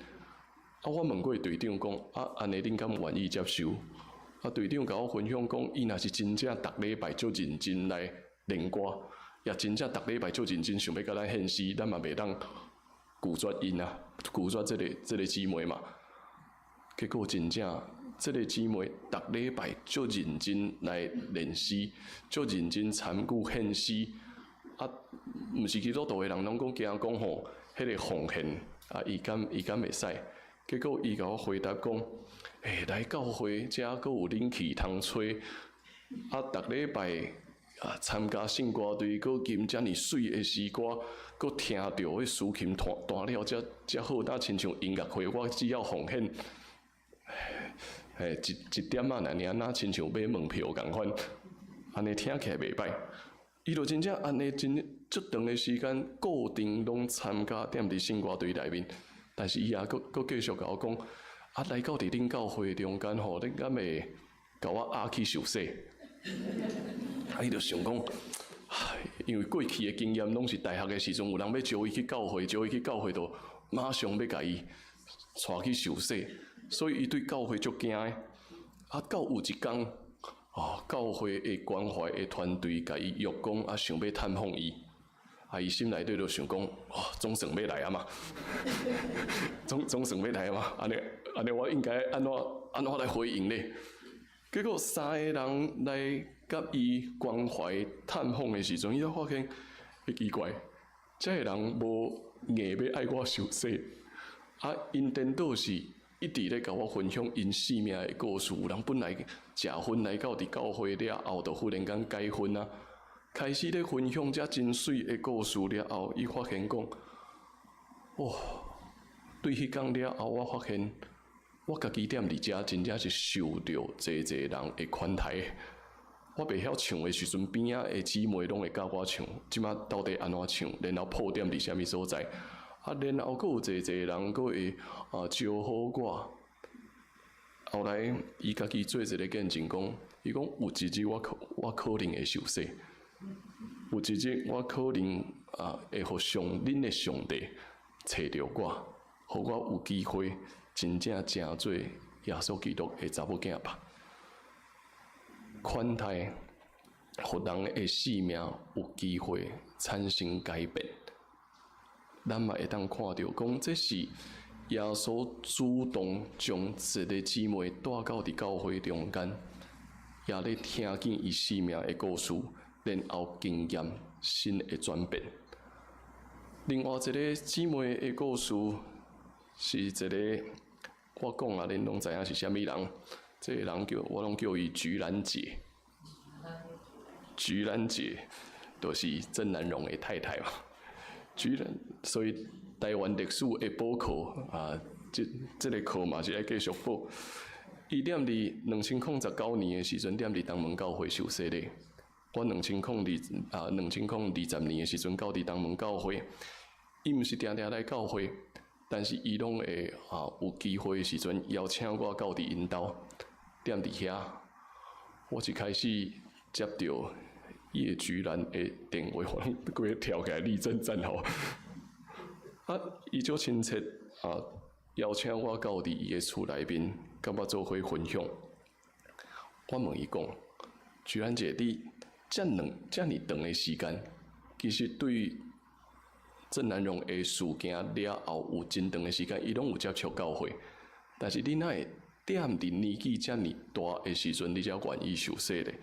啊，我問過隊長講，啊，按呢恁敢願意接受？啊，隊長共我分享講，伊若是真正逐禮拜足認真來練歌，也真正逐禮拜足認真想欲共咱獻詩，咱嘛袂當拒絕𪜶啊，拒絕這个這个姊妹嘛。結果真正，這个姊妹逐禮拜足認真來練詩，足認真參與獻詩。啊，毋是基督徒的人攏講驚講吼，彼个奉獻啊，伊敢伊敢會使？結果伊共我回答講，來教會遮閣有冷氣通吹，啊，逐禮拜啊參加聖歌隊，閣吟遮爾媠的詩歌，閣聽著彼司琴彈彈了遮遮好，若親像音樂會，我只要奉獻，一一點仔爾爾，若親像買門票仝款，按呢聽起來袂䆀。伊就真正按呢真足長的時間，固定攏參加踮佇聖歌隊內面，但是伊也閣閣繼續共我講，啊來到佇恁教會中間吼，恁敢會共我押去受洗？啊，伊就想講，因為過去的經驗攏是大學的時陣，有人欲招伊去教會，招伊去教會，就馬上欲共伊帶去受洗，所以伊對教會足驚的。啊，到有一工，哦，教會的關懷的團隊共伊約講，啊，想欲探訪伊，啊，伊心內底就想講，哦，總算欲來啊嘛，總總算欲來啊嘛，按呢按呢，我應該按怎按怎來回應咧？結果三个人來共伊關懷探訪的時陣，伊才發現，奇怪，這个人無硬欲愛我受洗，啊，𪜶顛倒是一直咧共我分享𪜶生命的故事。有人本來食薰來到佇教會了後，就忽然間改薰啊，開始咧分享這真媠的故事了後，伊發現講，哦，對彼工了後，我發現我家己踮佇遮真正是受著濟濟人的款待。我袂曉唱的時陣，邊仔的姊妹攏會教我唱，這馬到底按怎唱，然後破點佇啥物所在。啊，然後閣有濟濟人閣會啊招呼我。後來，伊家己做一个見證講，伊講有一日我可我可能會受洗，有一日我可能啊會予上恁的上帝揣著我，予我有機會真正成做耶穌基督的查某囝吧。款待，予人的性命有機會產生改變。咱嘛會當看著講，這是耶穌主動將一个姊妹帶到佇教會中間，也咧聽見伊生命的故事，然後經驗新的轉變。另外一个姊妹的故事是一个，我講啊，恁攏知影是啥物人？這个人叫我攏叫伊菊蘭姐。菊蘭姐就是鄭南榕的太太嘛。菊蘭，所以台灣歷史的補課啊，這個課嘛是愛繼續補。伊踮佇2019年的時陣，踮佇東門教會受洗禮。我2020年的時陣到佇東門教會，伊毋是定定來教會，但是伊攏會啊有機會的時陣邀請我到佇𪜶兜，踮佇遐，我一開始接著葉菊蘭的電話，我攏規个跳起來立正站好。啊，伊足親切啊，邀請我到佇伊的厝內面，佮我做伙分享。我問伊講：菊蘭姐，你遮兩遮爾長的時間，其實對鄭南榕的事件了後，有真長的時間，伊攏有接觸教會，但是你哪會踮佇年紀遮爾大的時陣，你才願意受洗咧？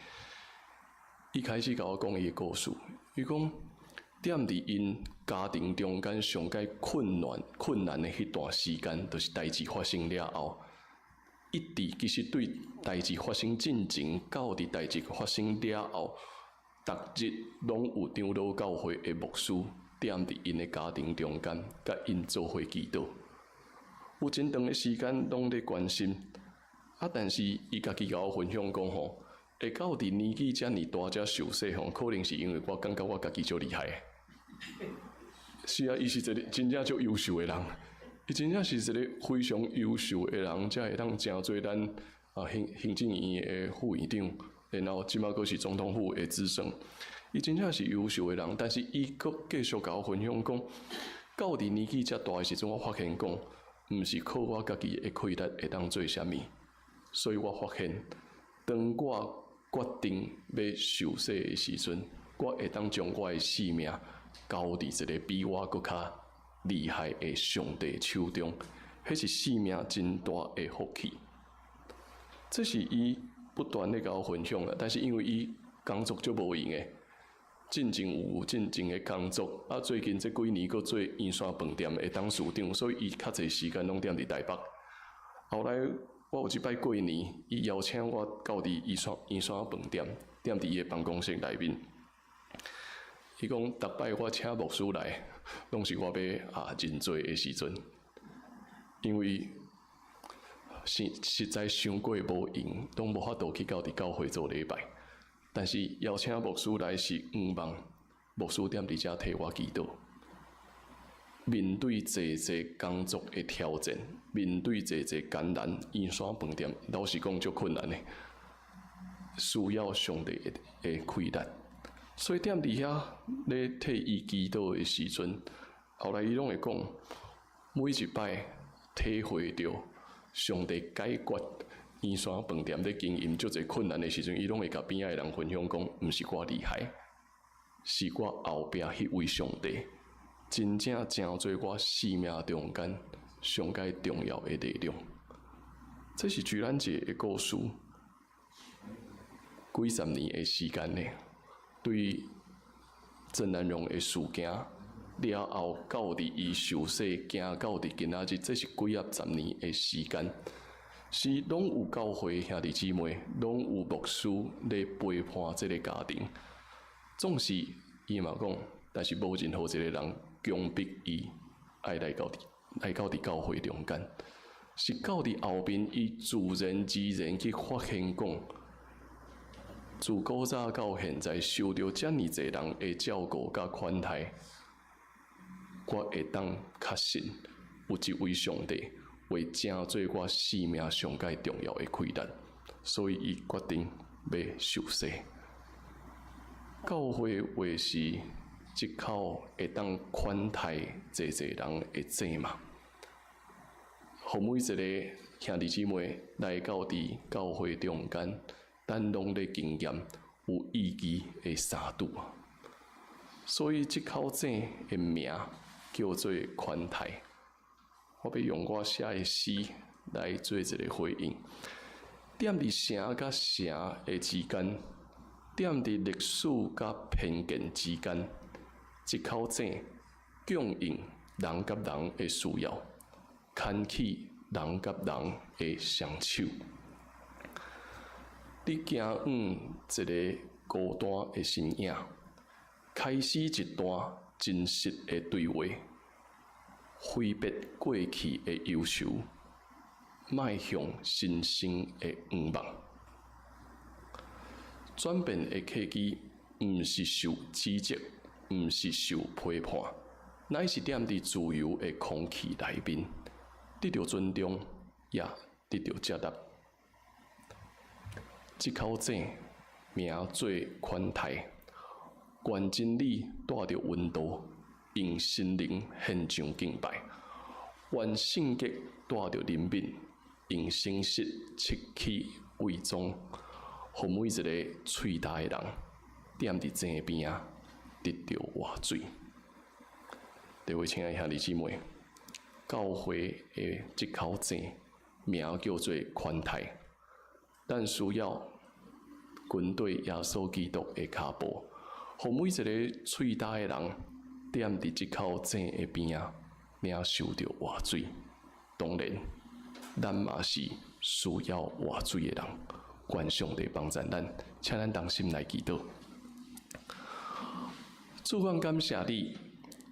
伊開始共我講伊的故事，伊講踮佇𪜶家庭中間上蓋困難的彼段時間，就是代誌發生了後，一直其實對代誌發生進前到佇代誌發生了後，逐日攏有長老教會的牧師踮佇𪜶的家庭中間，佮𪜶做伙祈禱，有真長的時間攏咧關心。啊，但是伊家己共我分享講吼，會到佇年紀遮爾大才受洗吼，可能是因為我感覺我家己足厲害。是啊，伊是一個真正足優秀的人，伊真正是一個非常優秀的人，才會當成做咱啊行政院的副院長，然後這馬閣是總統府的資審。伊真正是優秀的人，但是伊閣繼續共我分享講，到佇年紀遮大的時陣，我發現講，毋是靠我家己的氣力會當做啥物，所以我發現，當我決定欲受洗的時陣，我會當將我的性命交佇一個比我閣較厲害的上帝手中，彼是生命真大的福氣。這是伊不斷咧共我分享啦，但是因為伊工作足無閒的，進前有進前的工作，啊最近這幾年閣做圓山飯店的董事長，所以伊較濟時間攏踮佇台北。後來我有一擺過年，伊邀請我到佇圓山飯店，踮佇伊的辦公室內面。伊講，逐擺我請牧師來，攏是我欲啊認罪的時陣，因為實在傷過無閒，攏無法度去到佇教會做禮拜。但是邀請牧師來是向望牧師踮佇遮替我祈禱。面對濟濟工作的挑戰，面對濟濟艱難，圓山飯店老實講足困難的，需要上帝的氣力。所以踮佇遐咧替伊祈禱的時陣，後來伊攏會講，每一擺體會著上帝解決圓山飯店咧經營足濟困難的時陣，伊攏會共邊仔的人分享講，毋是我厲害，是我後壁彼位上帝，真正成做我生命中間上蓋重要的力量。這是菊蘭姐的故事，幾十年的時間呢，對鄭南榕的事件了後，到佇伊受洗，行到佇今仔日，這是幾仔十年的時間，是攏有教會兄弟姊妹，攏有牧師咧陪伴這個家庭。總是伊嘛講，但是無任何一個人強迫伊愛來到佇教會中間，是到佇後面，伊自然而然去發現講，自古早到現在，受著遮爾濟人的照顧佮款待，我會當確信有一位上帝會成做我生命上蓋重要的氣力，所以伊決定欲受洗。教會話是這口會當款待濟濟人的井嗎？予每一个兄弟姊妹來到佇教會中間，咱攏咧經驗有意義的相拄啊！所以這口井的名叫做寬待。我欲用我寫的詩來做一个回應。踮佇城佮城的之間，踮佇歷史佮偏見之間，這口井供應人佮人的需要，牽起人佮人的雙手。你行往一个孤單的身影，開始一段真實的對話，揮別過去的憂愁，邁向新生的願望。轉變的契機，毋是受指責，毋是受批判，乃是踮佇自由的空氣內面，得著尊重，也得著接納。這口井名做寬待，願真理帶著溫度，用心靈獻上敬拜；願聖潔帶著憐憫，用誠實拭去偽裝，予每一个喙焦的人，踮佇井邊仔得著活水。各位親愛兄弟姊妹，教會的這口井名叫做寬待，咱需要跟綴耶穌基督的跤步，予每一个喙焦的人，踮佇這口井的邊仔，領受著活水。當然，咱嘛是需要活水的人。願上帝幫助咱，請咱同心來祈禱。主，阮感謝你，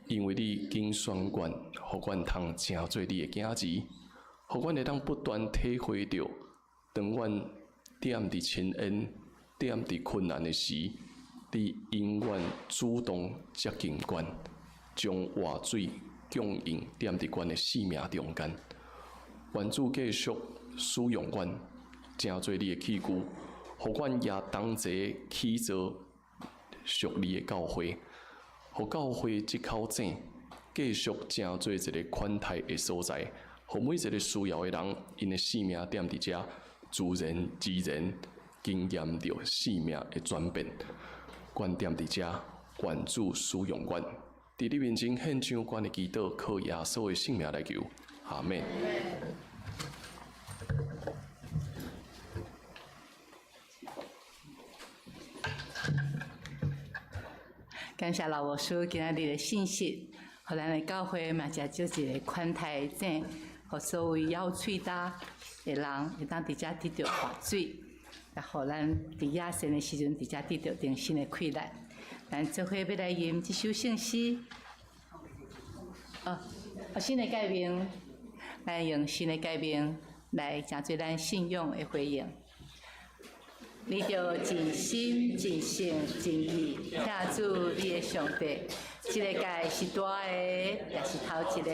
因為你揀選阮，予阮通成做你的囝兒，予阮會當不斷體會著，當阮踮佇深淵、踮佇困難的時，你永遠主動接近阮，將活水供應踮佇阮的生命中間。願主繼續使用阮，成做你的器具，予阮也同齊起造屬你的教會，予教會這口井繼續成做一个寬待的所在，予每一个需要的人，𪜶的生命踮佇遮，自然自然經驗著生命的轉變。阮踮佇遮，願主使用阮，佇你面前獻上阮的祈禱，靠耶穌的聖名來求，阿們。感謝老牧師今仔日的信息，予咱的教會嘛成做一个寬待的井，予所有枵喙焦的人會當佇遮得著活水，也予咱佇野生的時陣佇遮得著重新的氣力。咱做伙欲來吟這首聖詩，哦，新的誡命，咱用新的誡命來成做咱信仰的回應。你著盡心、盡性、盡意疼主你的上帝。這个誡是大的，也是頭一个。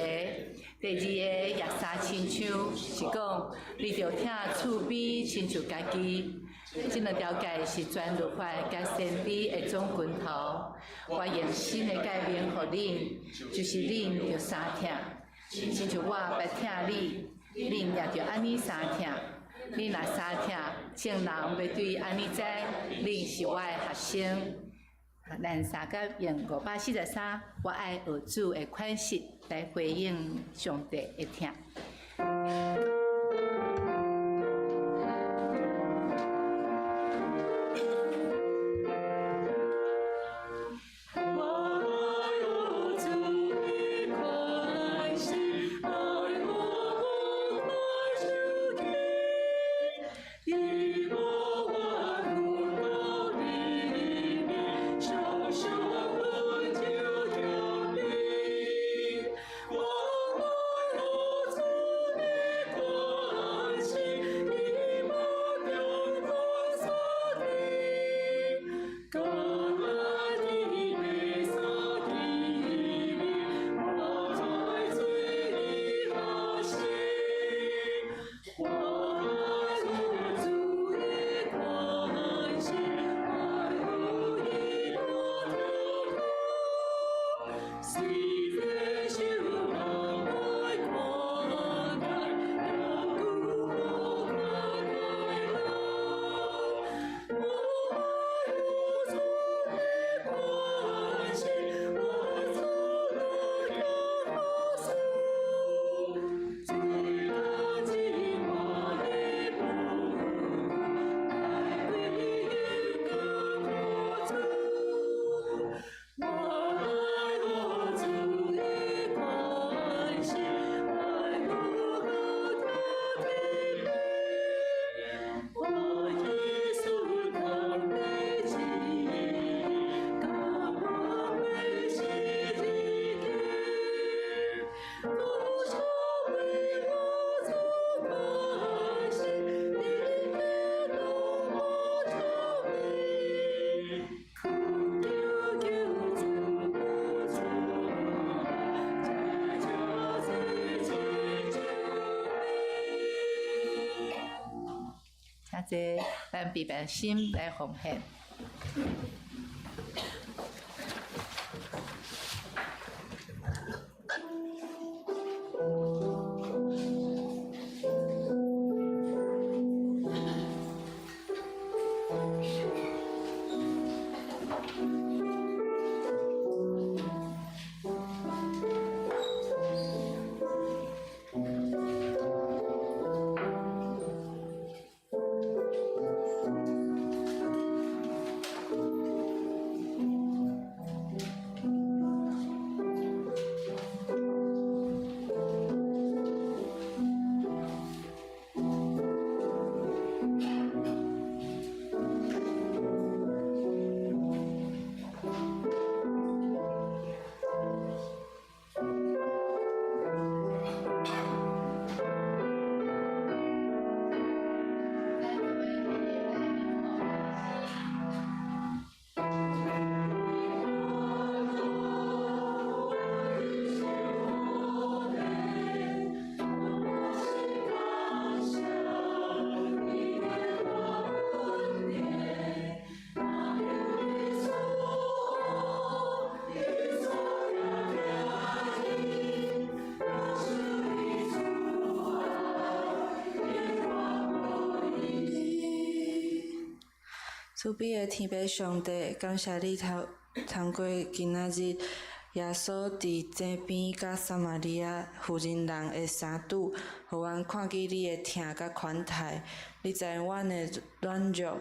第二个也相親像，是講你著疼厝邊親像家己。這兩條誡是全律法佮先知的總根頭。我用新的誡命予恁，就是恁著相疼，親像我捌疼你，恁也著按呢相疼。恁若相疼，眾人欲對按呢知，恁是我的學生。咱三甲用543，我愛學主的款式來回應上帝的疼。我愛學主。這咱預備心來奉獻。慈悲的天父上帝，感謝你透通過今仔日耶穌佇井邊佮撒瑪利亞婦人人的相拄，予阮看見你的疼佮寬待。你知影阮的軟弱，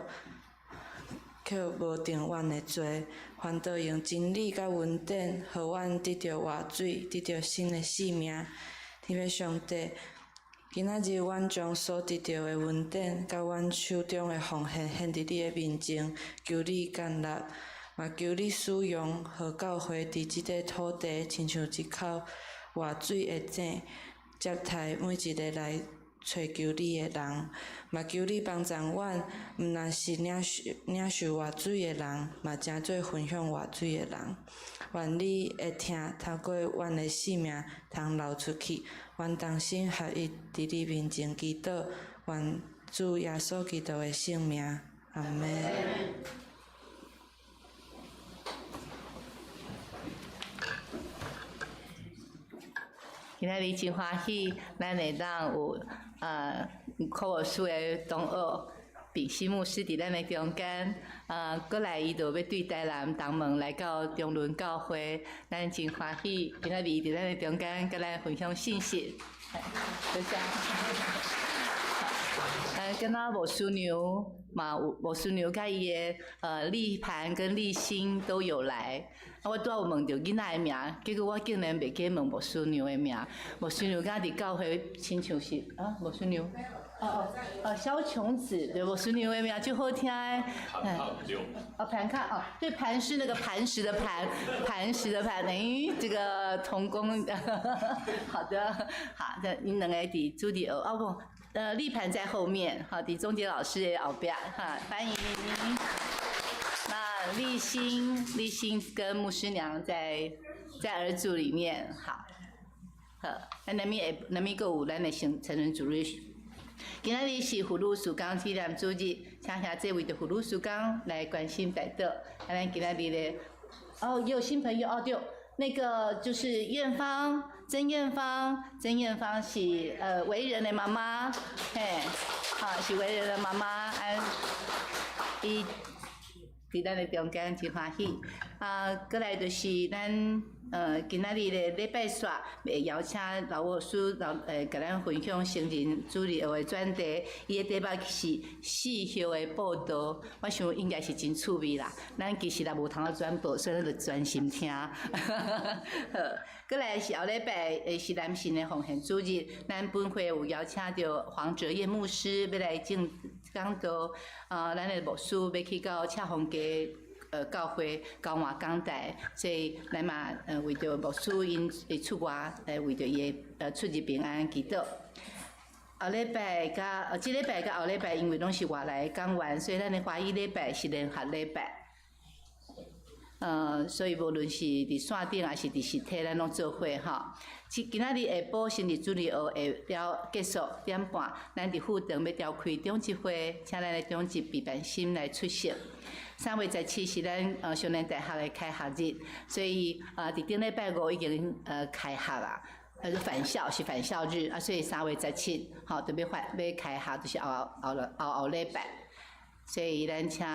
卻無定阮的罪，反倒用真理佮恩典，予阮得著活水，得著新的生命。天父上帝，今仔日阮將所得著的恩典，佮阮手中的奉獻獻佇你的面前，求你接納，嘛求你使用，予教會佇這塊土地，親像一口活水的井，接待每一个來揣求你的人，嘛求你幫助阮，毋但是領受領受活水的人，嘛成做分享活水的人。願你的疼透過阮的生命通流出去，阮同心合一佇你面前祈禱，願主耶穌基督的聖名，阿們。今仔日真歡喜，咱會當有柯牧師的同學秉希牧師佇咱的中間，閣來伊就欲對台南東門來到中崙教會，咱真歡喜，今仔日伊佇咱的中間，佮咱分享信息。多謝。敢若牧師娘嘛有，牧師娘佮伊的麗盤跟麗心都有來。啊，我拄仔有問著囡仔的名，結果我竟然袂記問牧師娘的名。牧師娘敢佇教會親像是啊，牧師娘。哦哦哦，蕭瓊子，對，牧師娘的名足好聽的。哦，盤卡哦，對，盤是那個磐石的磐，磐石的磐，欸，這個同工，好的，好，這𪜶兩個佇主日學，哦不，麗盤在後面，好，佇鍾傑老師的後壁，哈，歡迎。那立新，立新跟牧師娘在兒組裡面，好，好，咱那邊會，那邊閣有咱的成人主日學。今仔日是婦女事工紀念主日，請兄姊為著婦女事工來關心代禱。啊，咱今仔日咧，哦，也有新朋友哦，對，那個就是艷芳，曾艷芳，曾艷芳是維人的媽媽，嘿，好，是維人的媽媽，啊，伊佇咱的中間真歡喜。啊，閣來就是咱今仔日的禮拜煞會邀請老牧師老共咱分享成人主日學的專題，伊的題目是四葉的報道，我想應該是真趣味啦。咱其實也無通好轉播，所以咱就專心聽。好，閣來是後禮拜是男性的奉獻主日，咱本會有邀請著黃哲業牧師欲來講講道，咱的牧師欲去到赤峰街教會交換講台，所以咱嘛為著牧師𪜶會出外來為著伊的出入平安祈禱。後禮拜佮這禮拜佮後禮拜，因為攏是外來講員，所以咱的華語禮拜是聯合禮拜。所以無論是佇線頂抑是佇實體，咱攏做伙吼。今仔日下晡成人主日學會了結束點半，咱佇富長欲召開長執會，請咱的長執畢萬心來出席。3月17是咱少年大學的開學日，所以佇頂禮拜五已經開學啊，返校是返校日啊，所以三月十七吼就欲返欲開學，就是後後後後禮拜。所以咱請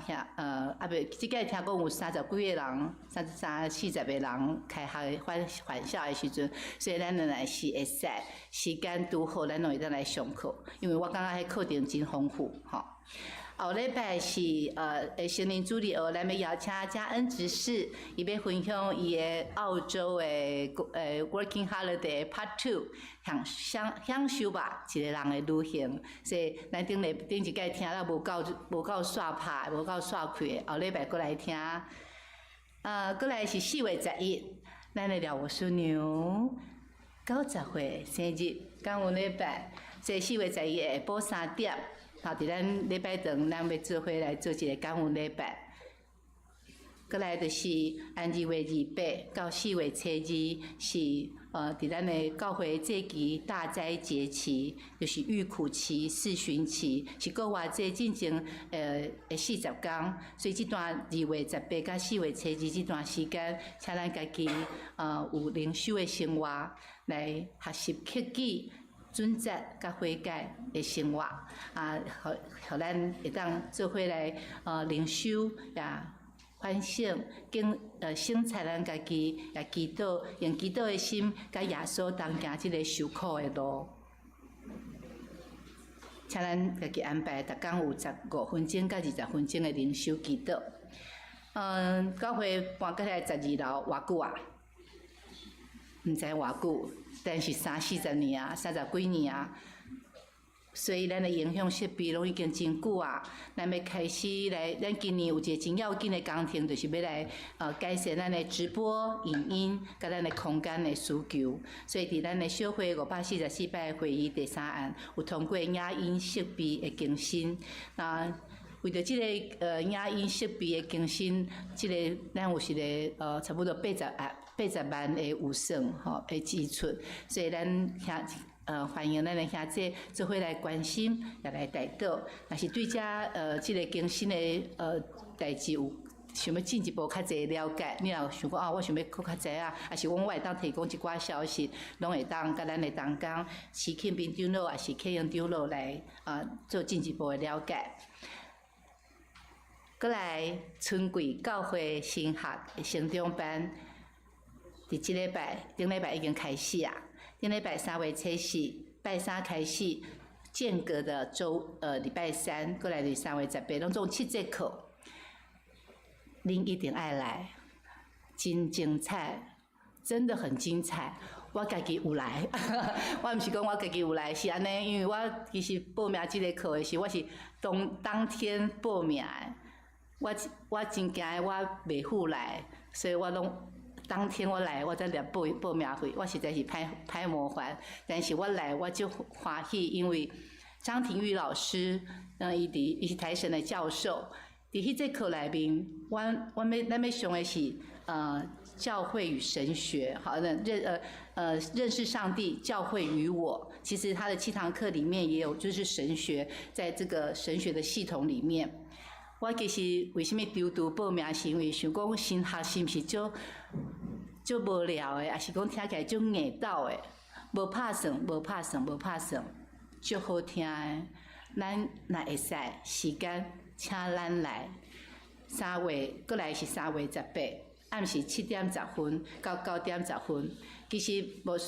兄啊袂，這擺聽講有三十幾個人，三三四十個人開學返校的時陣，所以咱若是會使時間拄好，咱攏會當來上課，因為我感覺彼課程真豐富吼。後禮拜是成人主日學，咱欲邀請嘉恩執事，伊欲分享伊的澳洲的Working Holiday Part Two，享受吧，一個人的旅行。所以咱頂禮頂一擺聽了無夠煞拍，無夠煞開的，後禮拜閣來聽。閣來是4月11，咱的廖師娘90歲生日，感恩禮拜。所以四月十一下晡3點。好，佇咱禮拜堂，咱欲做伙來做一個感恩禮拜。閣來就是按2月28到4月初2，是佇咱的教會祭期大齋節期，就是預苦期、四旬期，是復活節進前的40工。所以這段2月18到4月初2這段時間，請咱家己有靈修的生活，來學習克己，準則佮悔改的生活，啊，予咱會當做伙來靈修，也反省、省察咱家己，也祈禱，用祈禱的心，佮耶穌同行這個受苦的路。請咱家己安排，逐工有15分鐘佮20分鐘的靈修祈禱。教會搬過來12樓偌久啊？毋知偌久，但是三四十年啊，三十幾年啊，所以咱的音響設備攏已經真久啊。咱欲開始來，咱今年有一個真要緊的工程，就是欲來改善咱的直播影音佮咱的空間的需求。所以佇咱的小會544擺會議第三案，有通過影音設備的更新。那為著這个影音設備的更新，這个咱有一个差不多80萬的預算吼的支出，所以咱兄歡迎咱的兄弟做伙來關心，也來代禱。若是對這這个更新的代誌有想欲進一步較濟了解，你若想講啊，我想欲閣較知影，抑是講我會當提供一寡消息，攏會當佮咱的同工徐慶斌長老，抑是啟英長老來做進一步的了解。閣來春季教會神學成長班，佇這禮拜、頂禮拜已經開始啊。頂禮拜3月初四，拜三開始，間隔的週禮拜三，閣來是3月18，攏總七節課。恁一定愛來，真精彩，真的很精彩。我家己有來，我毋是講我家己有來，是按呢，因為我其實報名這個課的時，我是當天報名的。我真驚我袂赴來，所以我攏當天我來，我才來報名費。我實在是歹歹麻煩，但是我來我足歡喜，因為張廷玉老師，伊是台神的教授，佇彼節課內面，阮欲上的是教會與神學，好，那認識上帝，教會與我。其實他的七堂課裡面也有，就是神學，在這個神學的系統裡面。我其實為啥物丟丟報名，是因為想講神學是毋是足足無聊的，抑是講聽起來足硬斗的？無拍算，無拍算，無拍算，足好聽的。咱若會使時間，請咱來。三月，閣來是3月18，暗時7點10分到9點10分。其實無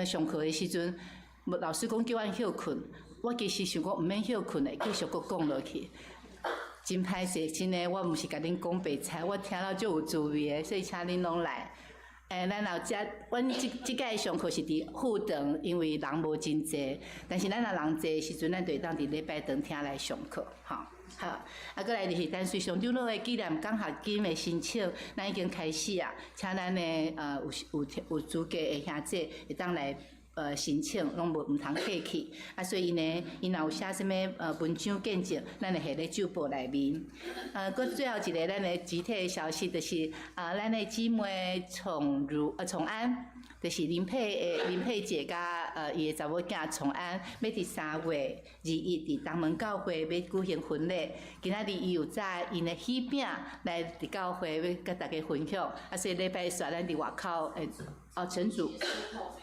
上課的時陣，無老師講叫阮歇睏，我其實想講毋免歇睏的，繼續閣講落去。真歹勢，真的，我毋是共恁講白菜，我聽了足有滋味的，所以請恁攏來。咱若有遮，阮這擺上課是佇富長，因為人無真濟，但是咱若人濟的時陣，咱就會當佇禮拜堂廳來上課，吼。好，啊，閣來就是陳瑞祥長老的紀念獎學金的申請，咱已經開始啊，請咱的有資格的兄弟會當來申請攏無毋通客氣，啊，所以呢，伊若有寫啥物文章見證，咱會下咧週報內面。閣最後一个咱的集體的消息就是啊，咱的姊妹崇如崇安，就是林佩姐佮伊的查某囝崇安，欲佇3月21佇東門教會欲舉行婚禮。今仔日伊有載𪜶的喜餅來佇教會欲佮大家分享，啊，所以禮拜四咱佇外口會。哦，晨主，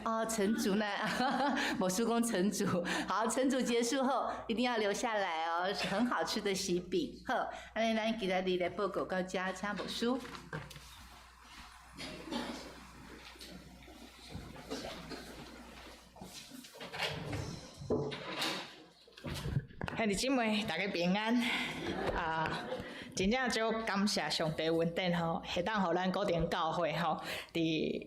哦，晨主呢？牧師講晨主，好，晨主結束後一定要留下來哦，是很好吃的喜餅。好，按呢咱今仔日來報告到遮，請牧師。兄弟姊妹，大家平安啊！真正足感謝上帝恩典吼，會當予咱古亭教會吼，佇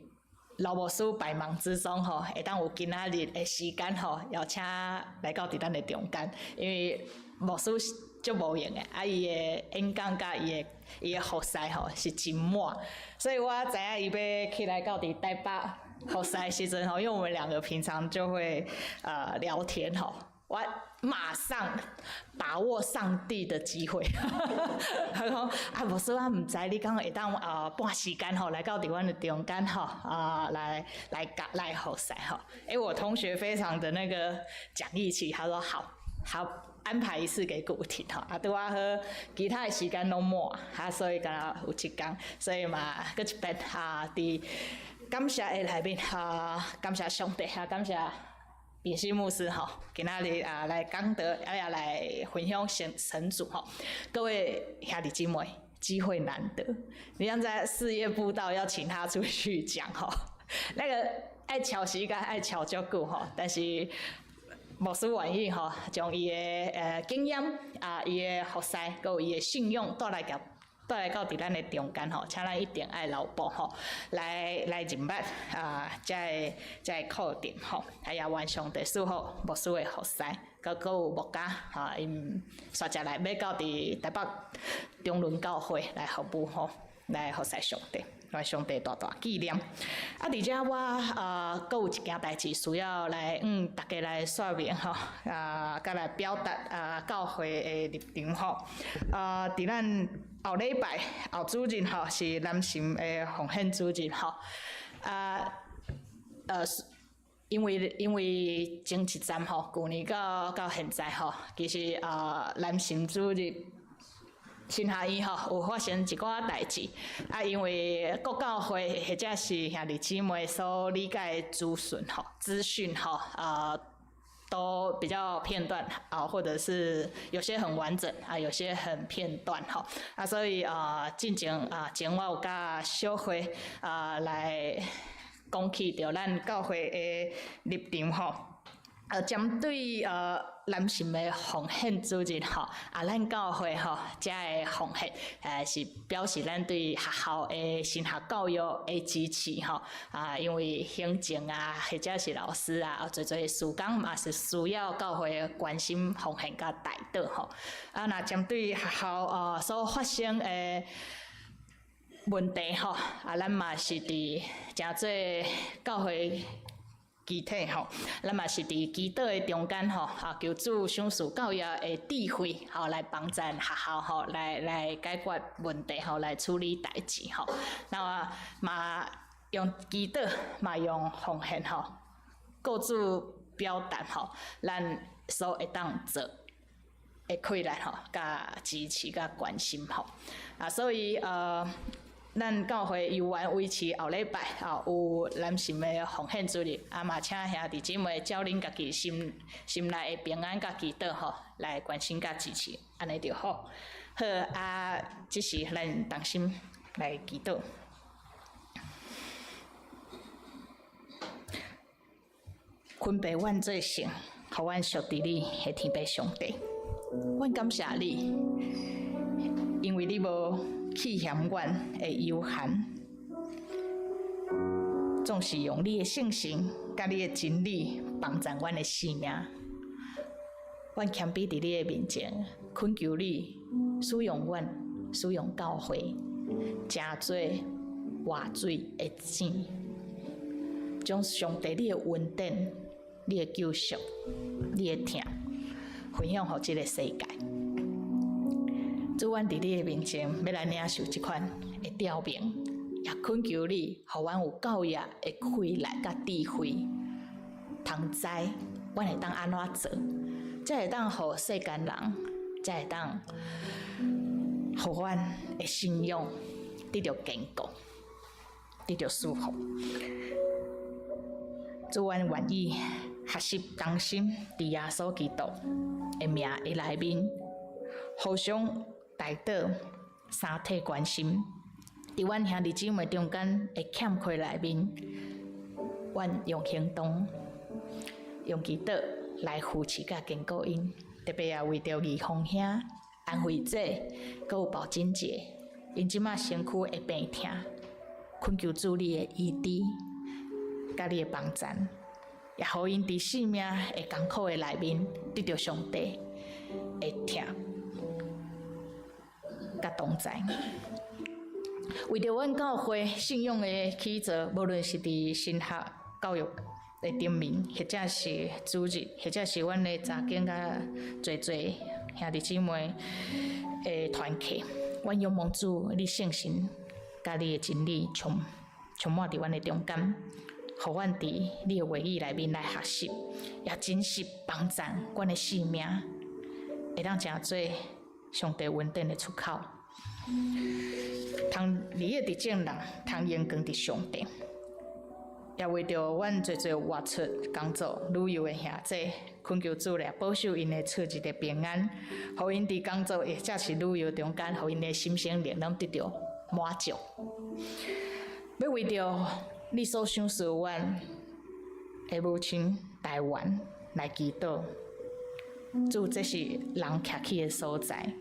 老牧師百忙之中吼，會當有今仔日的時間吼，邀請來到佇咱的中間，因為牧師足無閒的，啊，伊的演講佮伊的服侍吼是真滿，所以我知影伊欲起來到佇台北服侍的時陣吼，因為我們兩個平常就會聊天吼。我馬上把握上帝的機會，他講啊，牧師，我毋知你敢會當撥時間吼來到佇阮的中間吼啊，來來服侍吼。欸，我同學非常的那個講義氣，他說好，好安排一次給古亭吼，啊，拄仔好，其他的時間攏滿，啊，所以敢若有一工，所以嘛，閣一遍啊，佇感謝的內面啊，感謝上帝啊，感謝。秉希牧師吼，今仔日啊來講道，啊也來分享神神主吼。各位兄弟姊妹，機會難得，你像在事業佈道要請他出去講吼，那個愛喬時間愛喬足久吼，但是牧師願意吼，將伊的經驗啊，伊的服侍，閣有伊的信仰帶來共。帶來到佇咱的中間吼，請咱一定愛留步吼，來認捌啊，這个這个課程吼，啊也願上帝賜福牧師的服侍，閣閣有牧家吼，𪜶煞接來欲到佇台北中崙教會來服務吼，來服侍上帝。願上帝大大紀念。啊，佇遮我閣有一件代誌需要來大家來說明吼，啊，佮來表達啊教會的立場吼。啊，佇咱後禮拜後主日吼是南神的奉獻主日吼。啊，因為前一站吼，舊年到現在吼，其實啊南神主日。神學院吼有發生一寡代誌，啊，因為各教會或者是兄弟姊妹所理解的資訊吼，資訊吼，都比較片段啊，或者是有些很完整啊，有些很片段吼，啊，所以啊，進前啊，前我有佮小會啊來講起著咱教會的立場吼。針對南神的奉獻主日吼，啊，咱教會吼，遮的奉獻，是表示咱對學校的神學教育的支持吼，啊，因為行政啊，或者是老師啊，濟濟事工嘛是需要教會的關心奉獻佮代禱吼。啊，若針對學校所發生的問題吼，啊，咱嘛是佇誠濟教會。集體吼，咱嘛是佇祈禱的中間吼，啊，求主賞賜教育的智慧吼，來幫助學校吼，來解決問題吼，來處理代誌吼。那嘛用祈禱，嘛用奉獻吼，各自表達吼，咱所會當做的困難吼，佮支持佮關心吼。啊，所以咱教會猶原維持後禮拜啊有南神的奉獻主日，啊嘛請兄弟姊妹照恁家己心心內的平安佮祈禱吼，來關心佮支持，按呢就好。好啊，這時咱同心來祈禱。坤爸阮做聖，予阮屬佇你的天父上帝，阮感謝你，因為你無棄嫌阮的有限，總是用你的聖神佮你的真理幫助阮的生命。阮謙卑佇你的面前，懇求你使用阮，使用教會，成做活水的井，將上帝你的恩典、你的救贖、你的疼，分享予這个世界。主，阮佇你的面前欲來領受這款的召命，也懇求你，予阮有夠額的氣力佮智慧，通知阮會當按怎做，才會當予世間人，才會當予阮的信仰得著堅固，得著祝福。主，阮願意學習同心，佇耶穌基督的名的內面，互相代禱，相體關心。佇阮兄弟姊妹中間的欠缺內面，阮用行動、用祈禱來扶持佮堅固𪜶。特別也為著義風兄、安慧姐，閣有寶珍姐，𪜶這馬身軀的病痛，懇求主你的醫治，佮你的幫贊，也予𪜶佇性命的艱苦的內面，得著上帝的疼佮同在。為著阮教會信仰的起造，無論是佇神學教育的頂面，或者是主日，或者是阮的查經佮濟濟兄弟姊妹的團契，阮仰望主，你聖神佮你的真理充充滿佇阮的中間，予阮佇你的話語內面來學習，也珍惜幫贊阮的性命，會當成做上帝恩典的出口。通利益佇眾人，通榮光佇上帝。也為著阮濟濟外出工作、旅遊的兄弟，懇求主來保守𪜶的出入的平安，予𪜶佇工作或者是旅遊中間，予𪜶的心身靈攏得著滿足。欲為著你所賞賜阮的母親台灣來祈禱，主，這是人徛起的所在，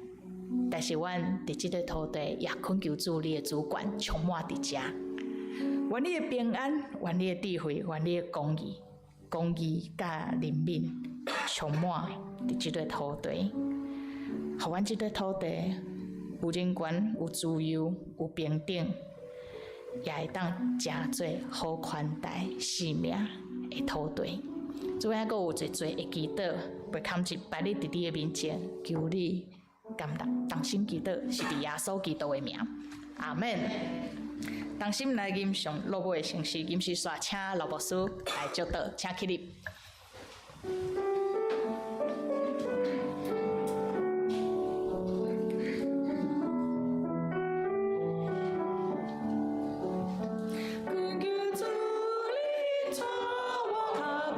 但是阮佇這个土地也懇求主你的主權充滿佇遮。願你的平安，願你的智慧，願你的公義、公義佮憐憫充滿佇這塊土地，予阮這塊土地有人權、有自由、有平等，也會當誠做好寬待生命的土地。主啊，閣有濟濟的祈禱，袂堪一擺你佇你的面前，求你感動，同心祈禱，是佇耶穌基督的名，阿們。同心來吟誦落尾的聖詩，吟詩煞請羅牧師來祝禱，請起立。懇求主你帶我跤步，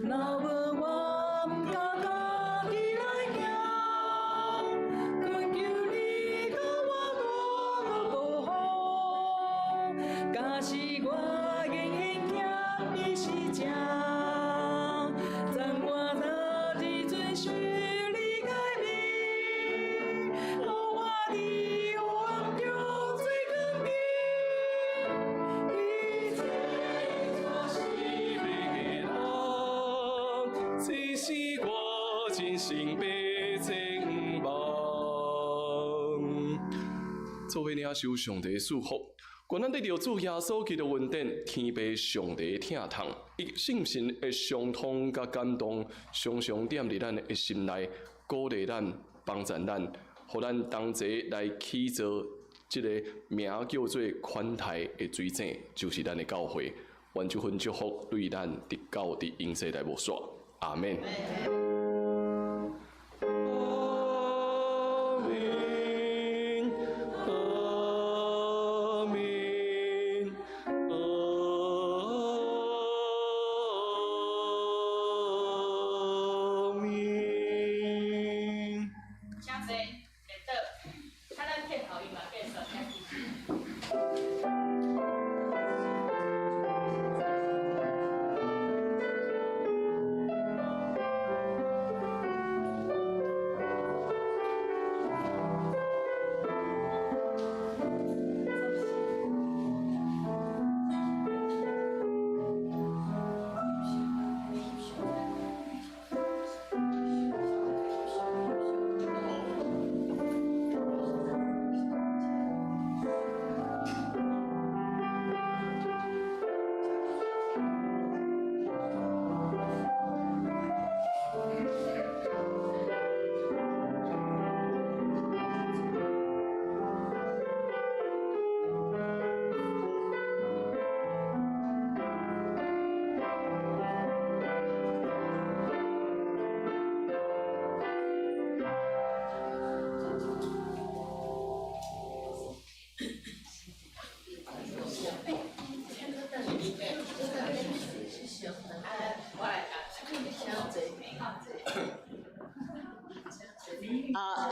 若無我毋敢家己來行。懇求你共我顧保護，假使我言行欠你是正，讚我若日准受你改變，予我佇黑暗中做光明。一切是迷的人，这是我人生白前望。做伙領受上帝祝福，願咱得著主耶穌基督恩典，天父上帝疼痛，伊聖神的相通佮感動，常常踮佇咱的心內，鼓勵咱，幫助咱，予咱同齊來起造這个名叫做寬待的水井，就是咱的教會。願這份祝福對咱直到佇永世來無煞。阿們。阿們，阿們，阿們。請坐，下禱，看咱片頭音樂繼續，請繼續。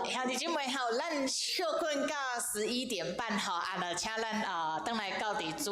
兄弟姊妹吼，咱歇睏到11點半吼，啊，就請咱轉來到佇主。